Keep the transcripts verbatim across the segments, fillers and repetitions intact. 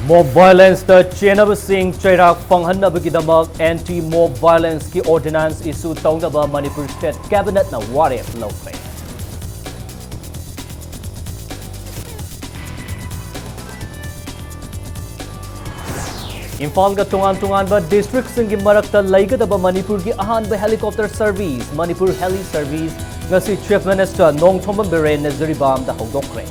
Mob violenceꯇ ꯆꯦꯟꯅꯕꯁꯤꯡ ꯆꯩꯔꯥꯛ ꯐꯪꯍꯟꯅꯕꯒꯤꯗꯃꯛ Anti Mob Violenceꯀꯤ Ordinance issue ꯇꯧꯅꯕ Manipur State Cabinetꯅ ꯋꯥꯔꯦꯞ ꯂꯧꯈ꯭ꯔꯦ꯫ ꯏꯝꯐꯥꯜꯒ ꯇꯣꯉꯥꯟ ꯇꯣꯉꯥꯟꯕ districtꯁꯤꯡꯒꯤ ꯃꯔꯛꯇ ꯂꯩꯒꯗꯕ ꯃꯅꯤꯄꯨꯔꯒꯤ ꯑꯍꯥꯟꯕ helicopter service, Manipur Heli Service, ꯉꯁꯤ Chief Minister ꯅꯣꯡꯊꯣꯝꯕꯝ ꯕꯤꯔꯦꯟꯅ ꯖꯤꯔꯤꯕꯥꯝꯗ ꯍꯧꯗꯣꯛꯈ꯭ꯔꯦ꯫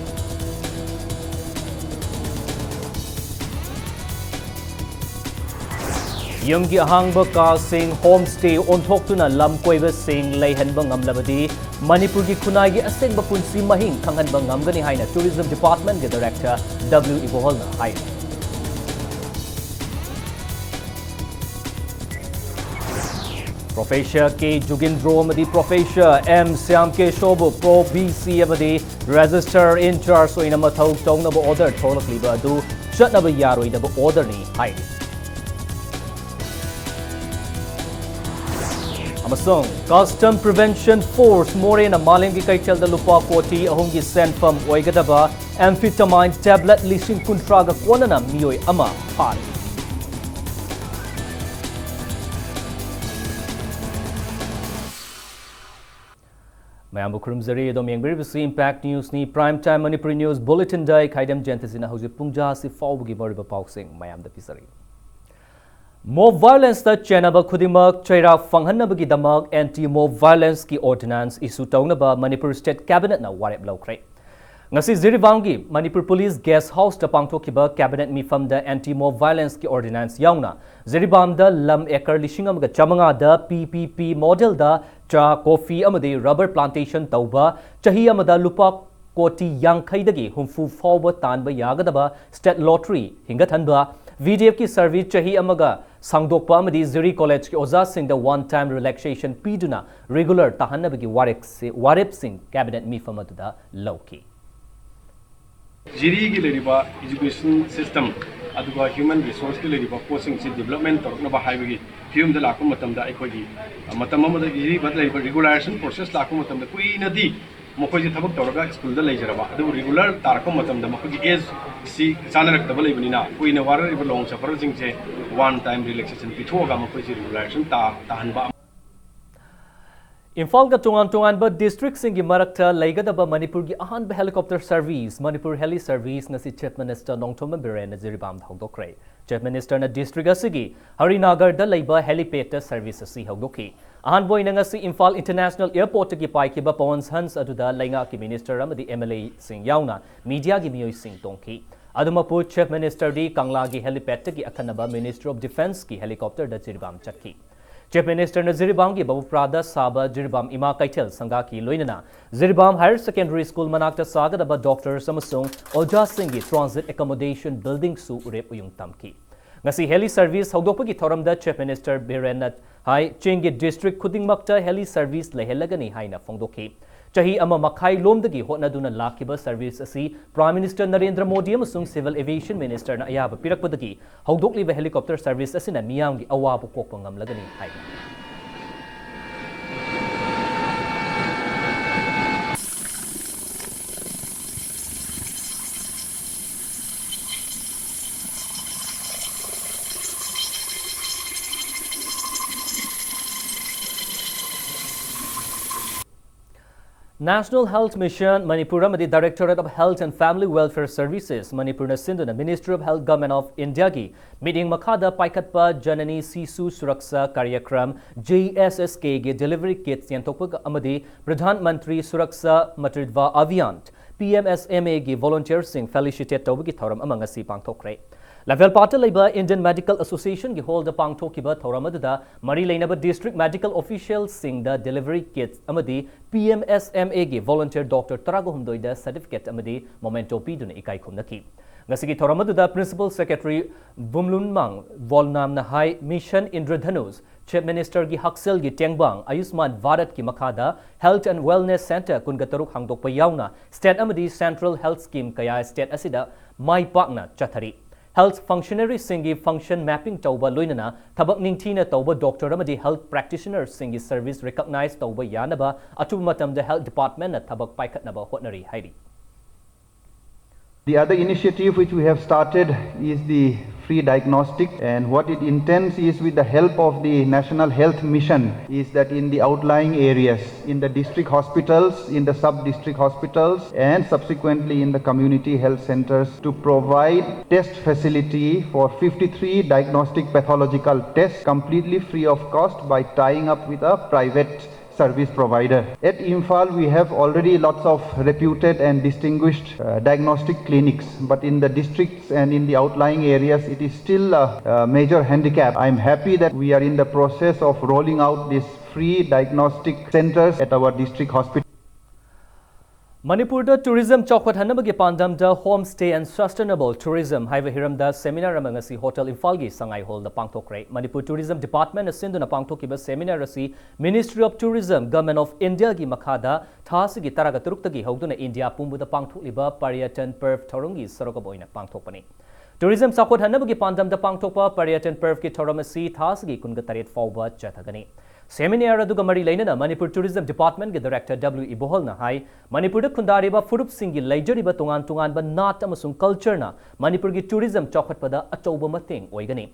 ꯌꯨꯝꯒꯤ ꯑꯍꯥꯡꯕ ꯀꯥꯁꯤꯡ home stay ꯑꯣꯟꯊꯣꯛꯇꯨꯅ ꯂꯝ ꯀꯣꯏꯕꯁꯤꯡ ꯂꯩꯍꯟꯕ ꯉꯝꯂꯕꯗꯤ ꯃꯅꯤꯄꯨꯔꯒꯤ ꯈꯨꯟꯅꯥꯏꯒꯤ ꯑꯁꯦꯡꯕ ꯄꯨꯟꯁꯤ ꯃꯍꯤꯡ ꯈꯪꯍꯟꯕ ꯉꯝꯒꯅꯤ ꯍꯥꯏꯅ Tourism Departmentꯀꯤ Director W ꯏꯕꯣꯍꯜꯅ ꯍꯥꯏꯔꯤ꯫ Professor ꯀꯦ ꯖꯨꯒꯤꯟꯗ꯭ꯔꯣ ꯑꯃꯗꯤ Professor ꯑꯦꯝ ꯁ꯭ꯌꯥꯝ ꯀꯦꯁꯣꯕꯨ Pro VC ꯑꯃꯗꯤ Registrar in Charge ꯑꯣꯏꯅ ꯃꯊꯧ ꯇꯧꯅꯕ order ꯊꯣꯛꯂꯛꯂꯤꯕ ꯑꯗꯨ ꯆꯠꯅꯕ ꯌꯥꯔꯣꯏꯗꯕ orderꯅꯤ ꯍꯥꯏꯔꯤ꯫ ꯑꯃꯁꯨꯡ Custom Prevention Force ꯃꯣꯔꯦꯅ ꯃꯥꯂꯦꯝꯒꯤ ꯀꯩꯊꯦꯜꯗ ꯂꯨꯄꯥ ꯀꯣꯇꯤ ꯑꯍꯨꯝꯒꯤ ꯁꯦꯟꯐꯝ ꯑꯣꯏꯒꯗꯕ amphetamine tablet ꯂꯤꯁꯤꯡ ꯀꯨꯟꯊ꯭ꯔꯥꯒ ꯀꯣꯟꯅꯅ ꯃꯤꯑꯣꯏ ꯑꯃ ꯐꯥꯔꯦ꯫ ꯃꯌꯥꯝꯕꯨ ꯈꯨꯔꯨꯝꯖꯔꯤ꯫ ꯑꯗꯣꯝ ꯌꯦꯡꯕꯤꯔꯤꯕꯁꯤ Impact Newsꯅꯤ꯫ Prime Time Manipuri News Bulletinꯗ ꯑꯩ ꯈꯥꯏꯗꯝ ꯖꯌꯟꯇꯁꯤꯅ ꯍꯧꯖꯤꯛ ꯄꯨꯡ ꯖꯥꯁꯤ ꯐꯥꯎꯕꯒꯤ ꯃꯔꯨꯑꯣꯏꯕ ꯄꯥꯎꯁꯤꯡ ꯃꯌꯥꯝꯗ ꯄꯤꯖꯔꯤ꯫ Mob violenceꯇ ꯆꯦꯟꯅꯕ ꯈꯨꯗꯤꯡꯃꯛ ꯆꯩꯔꯥꯛ ꯐꯪꯍꯟꯅꯕꯒꯤꯗꯃꯛ Anti Mob Violenceꯀꯤ Ordinance issue ꯇꯧꯅꯕ ꯃꯅꯤꯄꯨꯔ State Cabinetꯅ ꯋꯥꯔꯦꯞ ꯂꯧꯈ꯭ꯔꯦ꯫ ꯉꯁꯤ ꯖꯤꯔꯤꯕꯥꯝꯒꯤ ꯃꯅꯤꯄꯨꯔ Police Guest Houseꯇ ꯄꯥꯡꯊꯣꯛꯈꯤꯕ Cabinet ꯃꯤꯐꯝꯗ Anti Mob Violenceꯀꯤ Ordinance ꯌꯥꯎꯅ ꯖꯤꯔꯤꯕꯥꯝꯗ ꯂꯝ acre ꯂꯤꯁꯤꯡ ꯑꯃꯒ ꯆꯥꯃꯉꯥꯗ P P P modelꯗ ꯆꯥ, coffee ꯑꯃꯗꯤ rubber plantation ꯇꯧꯕ, ꯆꯍꯤ ꯑꯃꯗ ꯂꯨꯄꯥ ꯀꯣꯇꯤ ꯌꯥꯡꯈꯩꯗꯒꯤ ꯍꯨꯝꯐꯨ ꯐꯥꯎꯕ ꯇꯥꯟꯕ ꯌꯥꯒꯗꯕ state lottery ꯍꯤꯡꯒꯠꯍꯟꯕ, VDFꯀꯤ service ꯆꯍꯤ ꯑꯃꯒ ꯁꯥꯡꯗꯣꯛꯄ ꯑꯃꯗꯤ ꯖꯤꯔꯤ Collegeꯀꯤ ꯑꯣꯖꯥꯁꯤꯡꯗ one time relaxation ꯄꯤꯗꯨꯅ regular ꯇꯥꯍꯟꯅꯕꯒꯤ ꯋꯥꯔꯦꯞꯁꯤ-, ꯋꯥꯔꯦꯞꯁꯤꯡ Cabinet ꯃꯤꯐꯝ ꯑꯗꯨꯗ ꯂꯧꯈꯤ꯫ ꯖꯤꯔꯤꯒꯤ ꯂꯩꯔꯤꯕ education system ꯑꯗꯨꯒ human resourceꯀꯤ ꯂꯩꯔꯤꯕ ꯄꯣꯠꯁꯤꯡꯁꯤ development ꯇꯧꯔꯛꯅꯕ ꯍꯥꯏꯕꯒꯤ ꯐꯤꯕꯝꯗ ꯂꯥꯛꯄ ꯃꯇꯝꯗ ꯑꯩꯈꯣꯏꯒꯤ ꯃꯇꯝ ꯑꯃꯗ ꯖꯤꯔꯤꯕ ꯂꯩꯔꯤꯕ regularization process ꯂꯥꯛꯄ ꯃꯇꯝꯗ ꯀꯨꯏꯅꯗꯤ ꯃꯈꯣꯏꯁꯦ ꯊꯕꯛ ꯇꯧꯔꯒ ꯁ꯭ꯀꯨꯜꯗ ꯂꯩꯖꯔꯕ, ꯑꯗꯨꯕꯨ ꯔꯤꯒꯨꯂꯔ ꯇꯥꯔꯛꯄ ꯃꯇꯝꯗ ꯃꯈꯣꯏꯒꯤ ꯑꯦꯖꯁꯤ ꯆꯥꯅꯔꯛꯇꯕ ꯂꯩꯕꯅꯤꯅ, ꯀꯨꯏꯅ ꯋꯥꯔꯛꯂꯤꯕ ꯂꯣꯡ ꯁꯐꯔꯁꯤꯡꯁꯦ ꯋꯥꯟ ꯇꯥꯏꯝ ꯔꯤꯂꯦꯛꯁꯦꯁꯟ ꯄꯤꯊꯣꯛꯑꯒ ꯃꯈꯣꯏꯁꯦ ꯔꯤꯒꯨꯂꯔꯦꯁꯟ ꯇꯥ ꯇꯥꯍꯟꯕ꯫ ꯏꯝꯐꯥꯜꯒ ꯇꯣꯉꯥꯟ ꯇꯣꯉꯥꯟꯕ ꯗꯤꯁꯇ꯭ꯔꯤꯛꯁꯤꯡꯒꯤ ꯃꯔꯛꯇ ꯂꯩꯒꯗꯕ ꯃꯅꯤꯄꯨꯔꯒꯤ ꯑꯍꯥꯟꯕ helicopter service, Manipur heli service, ꯉꯁꯤ ꯆꯤꯐ ꯃꯤꯅꯤꯁꯇꯔ ꯅꯣꯡꯊꯣꯝꯕꯝ ꯕꯤꯔꯦꯟꯅ ꯖꯤꯔꯤꯕꯥꯝꯗ ꯍꯧꯗꯣꯛꯈ꯭ꯔꯦ꯫ ꯆꯤꯐ ꯃꯤꯅꯤꯁꯇꯔꯅ ꯗꯤꯁꯇ꯭ꯔꯤꯛ ꯑꯁꯤꯒꯤ ꯍꯔꯤꯅꯥꯒꯔꯗ ꯂꯩꯕ ꯍꯦꯂꯤꯄꯦꯗꯇ ꯁꯔꯚꯤꯁ ꯑꯁꯤ ꯍꯧꯗꯣꯛꯈꯤ꯫ ꯑꯍꯥꯟꯕ ꯑꯣꯏꯅ ꯉꯁꯤ ꯏꯝꯐꯥꯜ ꯏꯟꯇꯔꯅꯦꯁꯅꯦꯜ ꯑꯦꯌꯔꯄꯣꯔꯠꯇꯒꯤ ꯄꯥꯏꯈꯤꯕ ꯄꯋꯟ ꯍꯟꯁ ꯑꯗꯨꯗ ꯂꯩꯉꯥꯛꯀꯤ ꯃꯤꯅꯤꯁꯇꯔ ꯑꯃꯗꯤ ꯑꯦꯝ ꯑꯦꯜ ꯑꯦꯁꯤꯡ ꯌꯥꯎꯅ ꯃꯤꯗꯤꯌꯥꯒꯤ ꯃꯤꯑꯣꯏꯁꯤꯡ ꯇꯣꯡꯈꯤ꯫ ꯑꯗꯨꯃꯛꯄꯨ ꯆꯤꯐ ꯃꯤꯅꯤꯁꯇꯔꯗꯤ ꯀꯪꯂꯥꯒꯤ ꯍꯦꯂꯤꯄꯦꯗꯇꯒꯤ ꯑꯈꯟꯅꯕ ꯃꯤꯅꯤꯁꯇ꯭ꯔꯤ ꯑꯣꯐ ꯗꯤꯐꯦꯟꯁꯀꯤ ꯍꯦꯂꯤꯀꯣꯞꯇꯔꯗ ꯖꯤꯔꯤꯕꯥꯝ ꯆꯠꯈꯤ꯫ ꯆꯤꯐ ꯃꯤꯅꯤꯁꯇꯔꯅ ꯖꯤꯔꯤꯕꯥꯝꯒꯤ ꯕꯕꯨꯄ꯭ꯔꯥꯗ ꯁꯥꯕ ꯖꯤꯔꯤꯕꯥꯝ ꯏꯃꯥ ꯀꯩꯊꯦꯜ ꯁꯪꯒꯥꯈꯤ, ꯂꯣꯏꯅꯅ ꯖꯤꯔꯤꯕꯥꯝ ꯍꯥꯌꯔ ꯁꯦꯀꯦꯟꯗꯔꯤ ꯁ꯭ꯀꯨꯜ ꯃꯅꯥꯛꯇ ꯁꯥꯒꯗꯕ ꯗꯣꯛꯇꯔꯁ ꯑꯃꯁꯨꯡ ꯑꯣꯖꯥꯁꯤꯡꯒꯤ ꯇ꯭ꯔꯥꯟꯖꯤꯠ ꯑꯦꯀꯣꯃꯣꯗꯦꯁꯟ ꯕꯤꯜꯗꯤꯡꯁꯨ ꯎꯔꯦꯞ ꯎꯌꯨꯡ ꯇꯝꯈꯤ꯫ ꯉꯁꯤ ꯍꯦꯂꯤ ꯁꯔꯚꯤꯁ ꯍꯧꯗꯣꯛꯄꯒꯤ ꯊꯧꯔꯝꯗ ꯆꯤꯐ ꯃꯤꯅꯤꯁꯇꯔ ꯕꯤꯔꯦꯟꯅ ꯍꯥꯏ, ꯆꯤꯡꯒꯤ ꯗꯤꯁꯇ꯭ꯔꯤꯛ ꯈꯨꯗꯤꯡꯃꯛꯇ ꯍꯦꯂꯤ ꯁꯔꯚꯤꯁ ꯂꯩꯍꯜꯂꯒꯅꯤ ꯍꯥꯏꯅ ꯐꯣꯡꯗꯣꯛꯈꯤ꯫ ꯆꯍꯤ ꯑꯃ ꯃꯈꯥꯏ ꯂꯣꯝꯗꯒꯤ ꯍꯣꯠꯅꯗꯨꯅ ꯂꯥꯛꯈꯤꯕ ꯁꯔꯚꯤꯁ ꯑꯁꯤ ꯄ꯭ꯔꯥꯏꯝ ꯃꯤꯅꯤꯁꯇꯔ ꯅꯔꯦꯟꯗ꯭ꯔ ꯃꯣꯗꯤ ꯑꯃꯁꯨꯡ ꯁꯤꯚꯤꯜ ꯑꯦꯚꯤꯌꯦꯁꯟ ꯃꯤꯅꯤꯁꯇꯔꯅ ꯑꯌꯥꯕ ꯄꯤꯔꯛꯄꯗꯒꯤ ꯍꯧꯗꯣꯛꯂꯤꯕ ꯍꯦꯂꯤꯀꯣꯞꯇꯔ ꯁꯔꯚꯤꯁ ꯑꯁꯤꯅ ꯃꯤꯌꯥꯝꯒꯤ ꯑꯋꯥꯕ ꯀꯣꯛꯄ ꯉꯝꯂꯒꯅꯤ ꯍꯥꯏꯔꯤ꯫ National Health Mission Manipur ꯑꯃꯗꯤ Directorate of Health and Family Welfare Services ꯃꯅꯤꯄꯨꯔꯅ ꯁꯤꯟꯗꯨꯅ Ministry of Health, Government of Indiaꯒꯤ ꯃꯤꯠꯌꯦꯡ ꯃꯈꯥꯗ ꯄꯥꯏꯈꯠꯄ ꯖꯅꯅꯤ ꯁꯤꯁꯨ Suraksha ꯀꯥꯔꯌꯀ꯭ꯔꯝ, J S S K ꯒꯤ delivery kits ꯌꯦꯟꯊꯣꯛꯄ ꯑꯃꯗꯤ ꯄ꯭ꯔꯙꯥꯟ ꯃꯟꯇ꯭ꯔꯤ ꯁꯨꯔꯛꯁꯥ ꯃꯥꯇ꯭ꯔꯤꯠꯚ ꯑꯚꯤꯌꯥꯟ, P M S M A ꯒꯤ volunteerꯁꯤꯡ felicitate ꯇꯧꯕꯒꯤ ꯊꯧꯔꯝ ꯑꯃ ꯉꯁꯤ ꯄꯥꯡꯊꯣꯛꯈ꯭ꯔꯦ꯫ ꯂꯥꯏꯐꯦꯜꯄꯥꯠꯇ ꯂꯩꯕ Indian Medical Associationꯒꯤ ꯍꯣꯜꯗ ꯄꯥꯡꯊꯣꯛꯈꯤꯕ ꯊꯧꯔꯝ ꯑꯗꯨꯗ ꯃꯔꯤ ꯂꯩꯅꯕ district medical officialꯁꯤꯡꯗ delivery kits ꯑꯃꯗꯤ P M S M A ꯒꯤ volunteer doctor ꯇꯔꯥꯒ ꯍꯨꯝꯗꯣꯏꯗ certificate ꯑꯃꯗꯤ memento ꯄꯤꯗꯨꯅ ꯏꯀꯥꯏ ꯈꯨꯝꯅꯈꯤ꯫ ꯉꯁꯤꯒꯤ ꯊꯧꯔꯝ ꯑꯗꯨꯗ Principal Secretary ꯕꯨꯝꯂꯨꯟꯃꯥꯡ ꯋꯣꯜꯅꯥꯝꯅ ꯍꯥꯏ, Mission ꯏꯟꯗ꯭ꯔꯙꯅꯨꯁ, Chief Ministerꯒꯤ ꯍꯛꯁꯦꯜꯒꯤ ꯇꯦꯡꯕꯥꯡ ꯑꯌꯨꯁꯃꯥꯟ ꯚꯥꯔꯠꯀꯤ ꯃꯈꯥꯗ Health and Wellness Centre ꯀꯨꯟꯒ ꯇꯔꯨꯛ ꯍꯥꯡꯗꯣꯛꯄ ꯌꯥꯎꯅ state ꯑꯃꯗꯤ central health scheme ꯀꯌꯥ state ꯑꯁꯤꯗ ꯃꯥꯏ ꯄꯥꯛꯅ ꯆꯠꯊꯔꯤ꯫ Health functionaryꯁꯤꯡꯒꯤ function mapping ꯇꯧꯕ, ꯂꯣꯏꯅꯅ ꯊꯕꯛ ꯅꯤꯡꯊꯤꯅ ꯇꯧꯕ doctor ꯑꯃꯗꯤ health practitionerꯁꯤꯡꯒꯤ service recognize ꯇꯧꯕ ꯌꯥꯅꯕ ꯑꯊꯨꯕ ꯃꯇꯝꯗ health departmentꯅ ꯊꯕꯛ ꯄꯥꯏꯈꯠꯅꯕ ꯍꯣꯠꯅꯔꯤ ꯍꯥꯏꯔꯤ꯫ The other initiative which we have started is the free diagnostic, and what it intends is, with the help of the National Health Mission, is that in the outlying areas, in the district hospitals, in the sub-district hospitals, and subsequently in the community health centers, to provide test facility for fifty-three diagnostic pathological tests completely free of cost by tying up with a private service provider. At Imphal, we have already lots of reputed and distinguished uh, diagnostic clinics, but in the districts and in the outlying areas, it is still a, a major handicap. I'm happy that we are in the process of rolling out these free diagnostic centers at our district hospital. ꯃꯅꯤꯄꯨꯔꯗ tourism ꯆꯥꯎꯈꯠꯍꯟꯅꯕꯒꯤ ꯄꯥꯟꯗꯝꯗ Home Stay and Sustainable Tourism ꯍꯥꯏꯕ ꯍꯤꯔꯝꯗ seminar ꯑꯃ ꯉꯁꯤ Hotel ꯏꯝꯐꯥꯜꯒꯤ ꯁꯉꯥꯏ ꯍꯣꯜꯗ ꯄꯥꯡꯊꯣꯛꯈ꯭ꯔꯦ꯫ Manipur Tourism Departmentꯅ ꯁꯤꯟꯗꯨꯅ ꯄꯥꯡꯊꯣꯛꯈꯤꯕ seminar ꯑꯁꯤ Ministry of Tourism, Government of Indiaꯒꯤ ꯃꯈꯥꯗ ꯊꯥ ꯑꯁꯤꯒꯤ ꯇꯔꯥꯒ ꯇꯔꯨꯛꯇꯒꯤ ꯍꯧꯗꯨꯅ ꯏꯟꯗꯤꯌꯥ ꯄꯨꯝꯕꯗ ꯄꯥꯡꯊꯣꯛꯂꯤꯕ Paryatan Parv ꯊꯧꯔꯝꯒꯤ ꯁꯔꯨꯛ ꯑꯃ ꯑꯣꯏꯅ ꯄꯥꯡꯊꯣꯛꯄꯅꯤ꯫ Tourism ꯆꯥꯎꯈꯠꯍꯟꯅꯕꯒꯤ ꯄꯥꯟꯗꯝꯗ ꯄꯥꯡꯊꯣꯛꯄ Paryatan Parvꯀꯤ ꯊꯧꯔꯝ ꯑꯁꯤ ꯊꯥ ꯑꯁꯤꯒꯤ ꯀꯨꯟꯒ ꯇꯔꯦꯠ ꯐꯥꯎꯕ ꯆꯠꯊꯒꯅꯤ꯫ Seminar ꯑꯗꯨꯒ ꯃꯔꯤ ꯂꯩꯅꯅ ꯃꯅꯤꯄꯨꯔ Tourism Departmentꯀꯤ Director W ꯏꯕꯣꯍꯜꯅ ꯍꯥꯏ, ꯃꯅꯤꯄꯨꯔꯗ ꯈꯨꯟꯗꯥꯔꯤꯕ ꯐꯨꯔꯨꯞꯁꯤꯡꯒꯤ ꯂꯩꯖꯔꯤꯕ ꯇꯣꯉꯥꯟ ꯇꯣꯉꯥꯟꯕ ꯅꯥꯠ ꯑꯃꯁꯨꯡ cultureꯅ ꯃꯅꯤꯄꯨꯔꯒꯤ tourism ꯆꯥꯎꯈꯠꯄꯗ ꯑꯆꯧꯕ ꯃꯇꯦꯡ ꯑꯣꯏꯒꯅꯤ꯫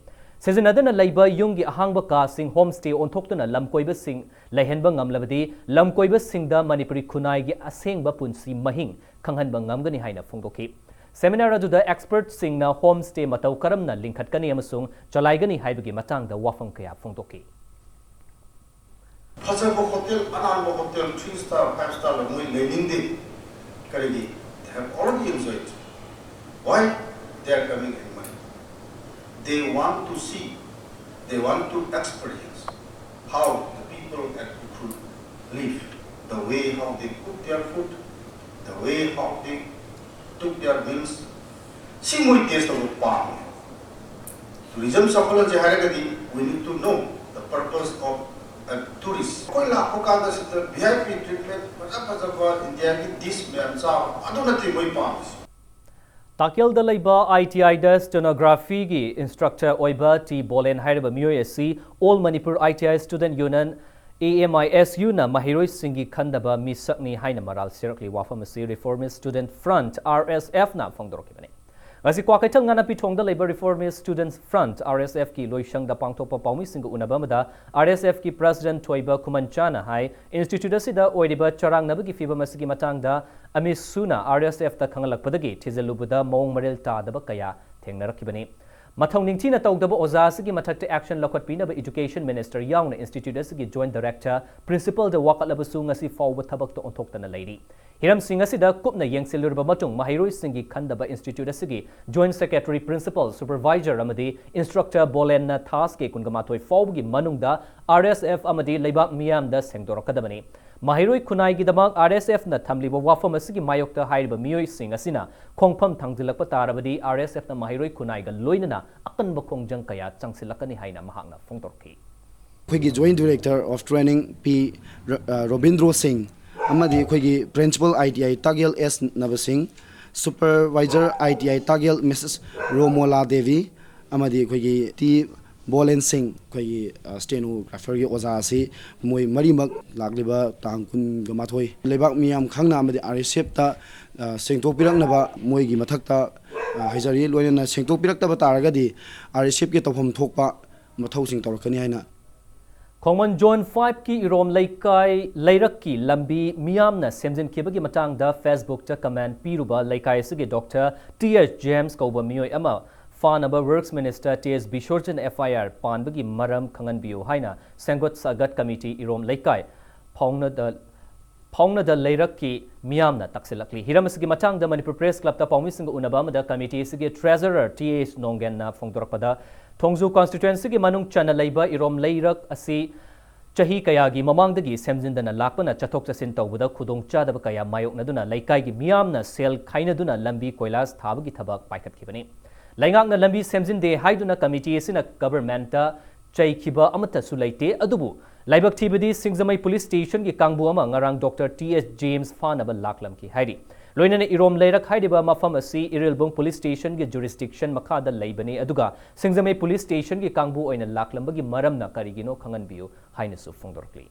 ꯁꯤꯖꯤꯟꯅꯗꯅ ꯂꯩꯕ ꯌꯨꯝꯒꯤ ꯑꯍꯥꯡꯕ ꯀꯥꯁꯤꯡ home stay ꯑꯣꯟꯊꯣꯛꯇꯨꯅ ꯂꯝꯀꯣꯏꯕꯁꯤꯡ ꯂꯩꯍꯟꯕ ꯉꯝꯂꯕꯗꯤ, ꯂꯝꯀꯣꯏꯕꯁꯤꯡꯗ ꯃꯅꯤꯄꯨꯔꯤ ꯈꯨꯟꯅꯥꯏꯒꯤ ꯑꯁꯦꯡꯕ ꯄꯨꯟꯁꯤ ꯃꯍꯤꯡ ꯈꯪꯍꯟꯕ ꯉꯝꯒꯅꯤ ꯍꯥꯏꯅ ꯐꯣꯡꯗꯣꯛꯈꯤ꯫ Seminar ꯑꯗꯨꯗ expertꯁꯤꯡꯅ home stay ꯃꯇꯧ ꯀꯔꯝꯅ ꯂꯤꯡꯈꯠꯀꯅꯤ ꯑꯃꯁꯨꯡ ꯆꯂꯥꯏꯒꯅꯤ ꯍꯥꯏꯕꯒꯤ ꯃꯇꯥꯡꯗ ꯋꯥꯐꯝ ꯀꯌꯥ ꯐꯣꯡꯗꯣꯛꯈꯤ꯫ ꯐꯖꯕ hotel, ꯑꯅꯥꯟꯕ hotel, three star, five star ꯃꯣꯏ ꯂꯩꯅꯤꯡꯗꯦ꯫ ꯀꯔꯤꯒꯤ? They have already enjoyed. Why they are coming in money? They want to see, they want to experience how the people at Ukhrul live, the way how they cook their food, the way how they took their meals. ꯁꯤ ꯃꯣꯏ taste ꯇꯧꯕ ꯄꯥꯝꯃꯦ꯫ Tourism ꯆꯥꯎꯈꯠꯍꯟꯁꯦ ꯍꯥꯏꯔꯒꯗꯤ we need to know the purpose of a tourist. ꯑꯩꯈꯣꯏ ꯂꯥꯛꯄ ꯀꯥꯟꯗ ꯁꯤꯗ V I P treatment, ꯐꯖ ꯐꯖꯕ ꯏꯟꯗꯤꯌꯥꯒꯤ dish ꯃꯌꯥꯝ ꯆꯥꯕ, ꯑꯗꯨ ꯅꯠꯇꯦ ꯃꯣꯏ ꯄꯥꯝꯃꯤꯁꯦ꯫ ꯇꯥꯀꯦꯜꯗ ꯂꯩꯕ ꯑꯥꯏ ꯇꯤ ꯑꯥꯏꯗ ꯁ꯭ꯇꯦꯅꯣꯒ꯭ꯔꯥꯐꯤꯒꯤ ꯏꯟꯁꯇ꯭ꯔꯛꯇꯔ ꯑꯣꯏꯕ ꯇꯤ ꯕꯣꯂꯦꯟ ꯍꯥꯏꯔꯤꯕ ꯃꯤꯑꯣꯏ ꯑꯁꯤ All Manipur I T I Student Union, A M I S U, ꯅ ꯃꯍꯩꯔꯣꯏꯁꯤꯡꯒꯤ ꯈꯟꯗꯕ ꯃꯤꯁꯛꯅꯤ ꯍꯥꯏꯅ ꯃꯔꯥꯜ ꯁꯤꯔꯛꯂꯤ꯫ ꯋꯥꯐꯝ ꯑꯁꯤ Reformist Student Front, R S F, ꯅ ꯐꯣꯡꯗꯣꯔꯛꯈꯤꯕꯅꯤ꯫ ꯉꯁꯤ ꯀ꯭ꯋꯥꯀꯩꯊꯦꯜ ꯉꯥꯅꯥꯄꯤꯊꯣꯡꯗ ꯂꯩꯕ Reformist Student Front, R S F, ꯀꯤ ꯂꯣꯏꯁꯪꯗ ꯄꯥꯡꯊꯣꯛꯄ ꯄꯥꯎꯃꯤꯁꯤꯡꯒ ꯎꯅꯕ ꯑꯃꯗ R S F ꯀꯤ President ꯊꯣꯏꯕ ꯈꯨꯃꯟꯆꯥꯅ ꯍꯥꯏ, ꯏꯟꯁꯇꯤꯇ꯭ꯌꯨꯠ ꯑꯁꯤꯗ ꯑꯣꯏꯔꯤꯕ ꯆꯔꯥꯡꯅꯕꯒꯤ ꯐꯤꯚꯝ ꯑꯁꯤꯒꯤ ꯃꯇꯥꯡꯗ ꯑꯃꯤꯁꯨꯅ R S F ꯇ ꯈꯪꯍꯜꯂꯛꯄꯗꯒꯤ ꯊꯤꯖꯤꯜꯂꯨꯕꯗ ꯃꯑꯣꯡ ꯃꯔꯤꯜ ꯇꯥꯗꯕ ꯀꯌꯥ ꯊꯦꯡꯅꯔꯛꯈꯤꯕꯅꯤ꯫ ꯃꯊꯧ ꯅꯤꯡꯊꯤꯅ ꯇꯧꯗꯕ ꯑꯣꯖꯥ ꯑꯁꯤꯒꯤ ꯃꯊꯛꯇ action ꯂꯧꯈꯠꯄꯤꯅꯕ Education Minister ꯌꯥꯎꯅ ꯏꯟꯁꯇꯤꯇ꯭ꯌꯨꯠ ꯑꯁꯤꯒꯤ Joint Director, Principal ꯗ ꯋꯥꯀꯠꯂꯕꯁꯨ ꯉꯁꯤ ꯐꯥꯎꯕ ꯊꯕꯛꯇ ꯑꯣꯟꯊꯣꯛꯇꯅ ꯂꯩꯔꯤ꯫ ꯍꯤꯔꯝꯁꯤꯡ ꯑꯁꯤꯗ ꯀꯨꯞꯅ ꯌꯦꯡꯁꯤꯜꯂꯨꯔꯕ ꯃꯇꯨꯡ ꯃꯍꯩꯔꯣꯏꯁꯤꯡꯒꯤ ꯈꯟꯗꯕ ꯏꯟꯁꯇꯤꯇ꯭ꯌꯨꯠ ꯑꯁꯤꯒꯤ Joint Secretary, Principal, Supervisor ꯑꯃꯗꯤ ꯏꯟꯁꯇ꯭ꯔꯛꯇꯔ ꯕꯣꯂꯦꯟꯅ ꯊꯥꯁꯀꯤ ꯀꯨꯟꯒ ꯃꯥꯊꯣꯏ ꯐꯥꯎꯕꯒꯤ ꯃꯅꯨꯡꯗ R S F ꯑꯃꯗꯤ ꯂꯩꯕꯥꯛ ꯃꯤꯌꯥꯝꯗ ꯁꯦꯡꯗꯣꯔꯛꯀꯗꯕꯅꯤ꯫ ꯃꯍꯩꯔꯣꯏ ꯈꯨꯟꯅꯥꯏꯒꯤꯗꯃꯛ R S F ꯅ ꯊꯝꯂꯤꯕ ꯋꯥꯐꯝ ꯑꯁꯤꯒꯤ ꯃꯥꯌꯣꯛꯇ ꯍꯥꯏꯔꯤꯕ ꯃꯤꯑꯣꯏꯁꯤꯡ ꯑꯁꯤꯅ ꯈꯣꯡꯐꯝ ꯊꯥꯡꯖꯤꯜꯂꯛꯄ ꯇꯥꯔꯕꯗꯤ R S F ꯅ ꯃꯍꯩꯔꯣꯏ ꯈꯨꯟꯅꯥꯏꯒ ꯂꯣꯏꯅꯅ ꯑꯀꯟꯕ ꯈꯣꯡꯖꯪ ꯀꯌꯥ ꯆꯪꯁꯤꯜꯂꯛꯀꯅꯤ ꯍꯥꯏꯅ ꯃꯍꯥꯛꯅ ꯐꯣꯡꯗꯣꯔꯛꯈꯤ꯫ ꯑꯩꯈꯣꯏꯒꯤ Joint Director of Training P ꯔ-, ꯑ, ꯔꯣꯕꯤꯟꯗ꯭ꯔꯣ ꯁꯤꯡ ꯑꯃꯗꯤ ꯑꯩꯈꯣꯏꯒꯤ Principal I T I ꯇꯥꯒꯦꯜ S ꯅꯕꯁꯤꯡ, Supervisor I T I ꯇꯥꯒꯦꯜ Missus Romola Devi ꯑꯃꯗꯤ ꯑꯩꯈꯣꯏꯒꯤ ꯇꯤ ꯕꯣꯂꯦꯟ ꯁꯤꯡ, ꯑꯩꯈꯣꯏꯒꯤ, ꯑ, ꯁ꯭ꯇꯦꯅꯣꯒ꯭ꯔꯥꯐꯔꯒꯤ ꯑꯣꯖꯥ ꯑꯁꯤ ꯃꯣꯏ ꯃꯔꯤꯃꯛ ꯂꯥꯛꯂꯤꯕ ꯇꯥꯡ ꯀꯨꯟꯒ ꯃꯥꯊꯣꯏ ꯂꯩꯕꯥꯛ ꯃꯤꯌꯥꯝ ꯈꯪꯅ ꯑꯃꯗꯤ R S F ꯇ, ꯑ, ꯁꯦꯡꯗꯣꯛꯄꯤꯔꯛꯅꯕ ꯃꯣꯏꯒꯤ ꯃꯊꯛꯇ, ꯑ, ꯍꯥꯏꯖꯔꯤ꯫ ꯂꯣꯏꯅꯅ ꯁꯦꯡꯗꯣꯛꯄꯤꯔꯛꯇꯕ ꯇꯥꯔꯒꯗꯤ R S F ꯀꯤ ꯇꯧꯐꯝ ꯊꯣꯛꯄ ꯃꯊꯧꯁꯤꯡ ꯇꯧꯔꯛꯀꯅꯤ ꯍꯥꯏꯅ꯫ ꯈꯣꯡꯃꯟ Zone five ꯀꯤ ꯏꯔꯣꯝ ꯂꯩꯀꯥꯏ ꯂꯩꯔꯛꯀꯤ ꯂꯝꯕꯤ ꯃꯤꯌꯥꯝꯅ ꯁꯦꯝꯖꯤꯟꯈꯤꯕꯒꯤ ꯃꯇꯥꯡꯗ Facebook ꯇ comment ꯄꯤꯔꯨꯕ ꯂꯩꯀꯥꯏ ꯑꯁꯤꯒꯤ Doctor T S James ꯀꯧꯕ ꯃꯤꯑꯣꯏ ꯑꯃ ꯐꯥꯅꯕ Works Minister T S ꯕꯤꯁꯣꯔꯖꯟ F I R ꯄꯥꯟꯕꯒꯤ ꯃꯔꯝ ꯈꯪꯍꯟꯕꯤꯌꯨ ꯍꯥꯏꯅ ꯁꯦꯝꯒꯠ ꯁꯥꯒꯠ ꯀꯃꯤꯇꯤ ꯏꯔꯣꯝ ꯂꯩꯀꯥꯏ ꯐꯥꯎꯅꯗ ꯐꯥꯎꯅꯗ ꯂꯩꯔꯛꯀꯤ ꯃꯤꯌꯥꯝꯅ ꯇꯛꯁꯤꯜꯂꯛꯂꯤ꯫ ꯍꯤꯔꯝ ꯑꯁꯤꯒꯤ ꯃꯇꯥꯡꯗ ꯃꯅꯤꯄꯨꯔ ꯄ꯭ꯔꯦꯁ ꯀ꯭ꯂꯕꯇ ꯄꯥꯎꯃꯤꯁꯤꯡꯒ ꯎꯅꯕ ꯑꯃꯗ ꯀꯃꯤꯇꯤ ꯑꯁꯤꯒꯤ treasurer T H ꯅꯣꯡꯒꯦꯟꯅ ꯐꯣꯡꯗꯣꯔꯛꯄꯗ, ꯊꯣꯡꯖꯨ constituency ꯒꯤ ꯃꯅꯨꯡ ꯆꯟꯅ ꯂꯩꯕ ꯏꯔꯣꯝ ꯂꯩꯔꯛ ꯑꯁꯤ ꯆꯍꯤ ꯀꯌꯥꯒꯤ ꯃꯃꯥꯡꯗꯒꯤ ꯁꯦꯝꯖꯤꯟꯗꯅ ꯂꯥꯛꯄꯅ ꯆꯠꯊꯣꯛ ꯆꯠꯁꯤꯟ ꯇꯧꯕꯗ ꯈꯨꯗꯣꯡꯆꯥꯗꯕ ꯀꯌꯥ ꯃꯥꯌꯣꯛꯅꯗꯨꯅ ꯂꯩꯀꯥꯏꯒꯤ ꯃꯤꯌꯥꯝꯅ ꯁꯦꯜ ꯈꯥꯏꯅꯗꯨꯅ ꯂꯝꯕꯤ ꯀꯣꯏꯂꯥꯁ ꯊꯥꯕꯒꯤ ꯊꯕꯛ ꯄꯥꯏꯈꯠꯈꯤꯕꯅꯤ꯫ ꯂꯩꯉꯥꯛꯅ ꯂꯝꯕꯤ ꯁꯦꯝꯖꯤꯟꯗꯦ ꯍꯥꯏꯗꯨꯅ ꯀꯃꯤꯇꯤ ꯑꯁꯤꯅ government ꯇ ꯆꯩꯈꯤꯕ ꯑꯃꯠꯇꯁꯨ ꯂꯩꯇꯦ꯫ ꯑꯗꯨꯕꯨ ꯂꯥꯏꯕꯛ ꯊꯤꯕꯗꯤ ꯁꯤꯡꯖꯃꯩ police station ꯒꯤ ꯀꯥꯡꯕꯨ ꯑꯃ ꯉꯔꯥꯡ Doctor T S James ꯐꯥꯅꯕ ꯂꯥꯛꯂꯝꯈꯤ ꯍꯥꯏꯔꯤ꯫ ꯂꯣꯏꯅꯅ ꯏꯔꯣꯝ ꯂꯩꯔꯛ ꯍꯥꯏꯔꯤꯕ ꯃꯐꯝ ꯑꯁꯤ ꯏꯔꯤꯜꯕꯨꯡ police stationꯒꯤ jurisdiction ꯃꯈꯥꯗ ꯂꯩꯕꯅꯤ, ꯑꯗꯨꯒ ꯁꯤꯡꯖꯃꯩ police stationꯒꯤ ꯀꯥꯡꯕꯨ ꯑꯣꯏꯅ ꯂꯥꯛꯂꯝꯕꯒꯤ ꯃꯔꯝꯅ ꯀꯔꯤꯒꯤꯅꯣ ꯈꯪꯍꯟꯕꯤꯌꯨ ꯍꯥꯏꯅꯁꯨ ꯐꯣꯡꯗꯣꯔꯛꯂꯤ꯫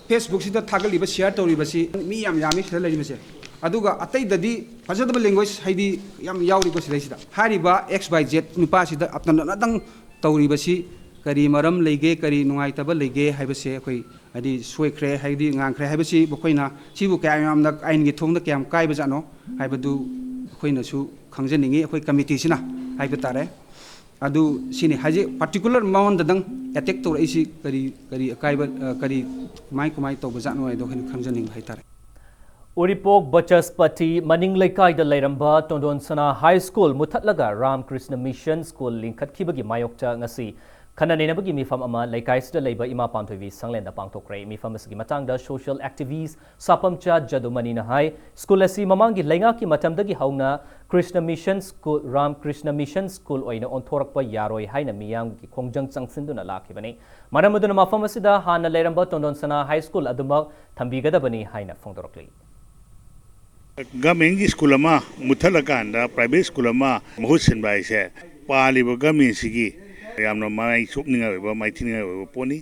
Facebookꯁꯤꯗ ꯊꯥꯒꯠꯂꯤꯕ, share ꯇꯧꯔꯤꯕꯁꯤ ꯃꯤ ꯌꯥꯝ ꯌꯥꯝꯃꯤ ꯁꯤꯗ ꯂꯩꯔꯤꯕꯁꯦ꯫ ꯑꯗꯨꯒ ꯑꯇꯩꯗꯗꯤ ꯐꯖꯗꯕ language ꯍꯥꯏꯗꯤ ꯌꯥꯝ ꯌꯥꯎꯔꯤꯀꯣ ꯁꯤꯗꯩꯁꯤꯗ꯫ ꯍꯥꯏꯔꯤꯕ X Y Z ꯅꯨꯄꯥꯁꯤꯗ ꯑꯇꯅꯗꯪ ꯇꯧꯔꯤꯕꯁꯤ ꯀꯔꯤ ꯃꯔꯝ ꯂꯩꯒꯦ, ꯀꯔꯤ ꯅꯨꯡꯉꯥꯏꯇꯕ ꯂꯩꯒꯦ ꯍꯥꯏꯕꯁꯦ ꯑꯩꯈꯣꯏ ꯍꯥꯏꯗꯤ ꯁꯣꯏꯈ꯭ꯔꯦ, ꯍꯥꯏꯗꯤ ꯉꯥꯡꯈ꯭ꯔꯦ ꯍꯥꯏꯕꯁꯤ ꯃꯈꯣꯏꯅ ꯁꯤꯕꯨ ꯀꯌꯥ ꯌꯥꯝꯅ ꯑꯥꯏꯟꯒꯤ ꯊꯣꯡꯗ ꯀꯌꯥꯝ ꯀꯥꯏꯕꯖꯥꯠꯅꯣ ꯍꯥꯏꯕꯗꯨ ꯑꯩꯈꯣꯏꯅꯁꯨ ꯈꯪꯖꯅꯤꯡꯉꯤ, ꯑꯩꯈꯣꯏ committeeꯁꯤꯅ ꯍꯥꯏꯕ ꯇꯥꯔꯦ꯫ ꯑꯗꯨ ꯁꯤꯅꯤ ꯍꯧꯖꯤꯛ particular ꯃꯉꯣꯟꯗꯗꯪ attack ꯇꯧꯔꯛꯏꯁꯤ ꯀꯔꯤ, ꯀꯔꯤ ꯑꯀꯥꯏꯕ, ꯑ, ꯀꯔꯤ, ꯀꯃꯥꯏ, ꯀꯃꯥꯏ ꯇꯧꯕꯖꯥꯠꯅꯣ ꯍꯥꯏꯗꯣ ꯑꯩꯈꯣꯏꯅ ꯈꯪꯖꯅꯤꯡꯕ ꯍꯥꯏꯇꯥꯔꯦ꯫ ꯎꯔꯤꯄꯣꯛ ꯕꯆꯁꯄꯇꯤ ꯃꯅꯤꯡ ꯂꯩꯀꯥꯏꯗ ꯂꯩꯔꯝꯕ ꯇꯣꯟꯗꯣꯟ ꯁꯅꯥ High School ꯃꯨꯊꯠꯂꯒ ꯔꯥꯝꯀ꯭ꯔꯤꯁꯅ Mission School ꯂꯤꯡꯈꯠꯈꯤꯕꯒꯤ ꯃꯥꯌꯣꯛꯇ ꯉꯁꯤ ꯈꯟꯅ ꯅꯩꯅꯕꯒꯤ ꯃꯤꯐꯝ ꯑꯃ ꯂꯩꯀꯥꯏꯁꯤꯗ ꯂꯩꯕ ꯏꯃꯥ ꯄꯥꯟꯊꯣꯏꯕꯤ ꯁꯪꯂꯦꯟꯗ ꯄꯥꯡꯊꯣꯛꯈ꯭ꯔꯦ꯫ ꯃꯤꯐꯝ ꯑꯁꯤꯒꯤ ꯃꯇꯥꯡꯗ social activist ꯁꯥꯄꯝꯆꯥ ꯖꯗꯨꯃꯅꯤꯅ ꯍꯥꯏ, school ꯑꯁꯤ ꯃꯃꯥꯡꯒꯤ ꯂꯩꯉꯥꯛꯀꯤ ꯃꯇꯝꯗꯒꯤ ꯍꯧꯅ Krishna Mission School, Ram Krishna Mission School ꯑꯣꯏꯅ ꯑꯣꯟꯊꯣꯔꯛꯄ ꯌꯥꯔꯣꯏ ꯍꯥꯏꯅ ꯃꯤꯌꯥꯝꯒꯤ ꯈꯣꯡꯖꯪ ꯆꯪꯁꯤꯟꯗꯨꯅ ꯂꯥꯛꯈꯤꯕꯅꯤ꯫ ꯃꯔꯝ ꯑꯗꯨꯅ ꯃꯐꯝ ꯑꯁꯤꯗ ꯍꯥꯟꯅ ꯂꯩꯔꯝꯕ ꯇꯣꯟꯗꯣꯟ ꯁꯅꯥ High School ꯑꯗꯨꯃꯛ ꯊꯝꯕꯤꯒꯗꯕꯅꯤ ꯍꯥꯏꯅ ꯐꯣꯡꯗꯣꯔꯛꯂꯤ꯫ Governmentꯀꯤ school ꯑꯃ ꯃꯨꯠꯊꯠꯂꯀꯥꯟꯗ private school ꯑꯃ ꯃꯍꯨꯠ ꯁꯤꯟꯕ ꯍꯥꯏꯁꯦ ꯄꯥꯜꯂꯤꯕ governmentꯁꯤꯒꯤ ꯌꯥꯝꯅ ꯃꯥꯏ ꯆꯣꯞꯅꯤꯡꯉꯥꯏ ꯑꯣꯏꯕ, ꯃꯥꯏꯊꯤꯅꯤꯡꯉꯥꯏ ꯑꯣꯏꯕ ꯄꯣꯠꯅꯤ꯫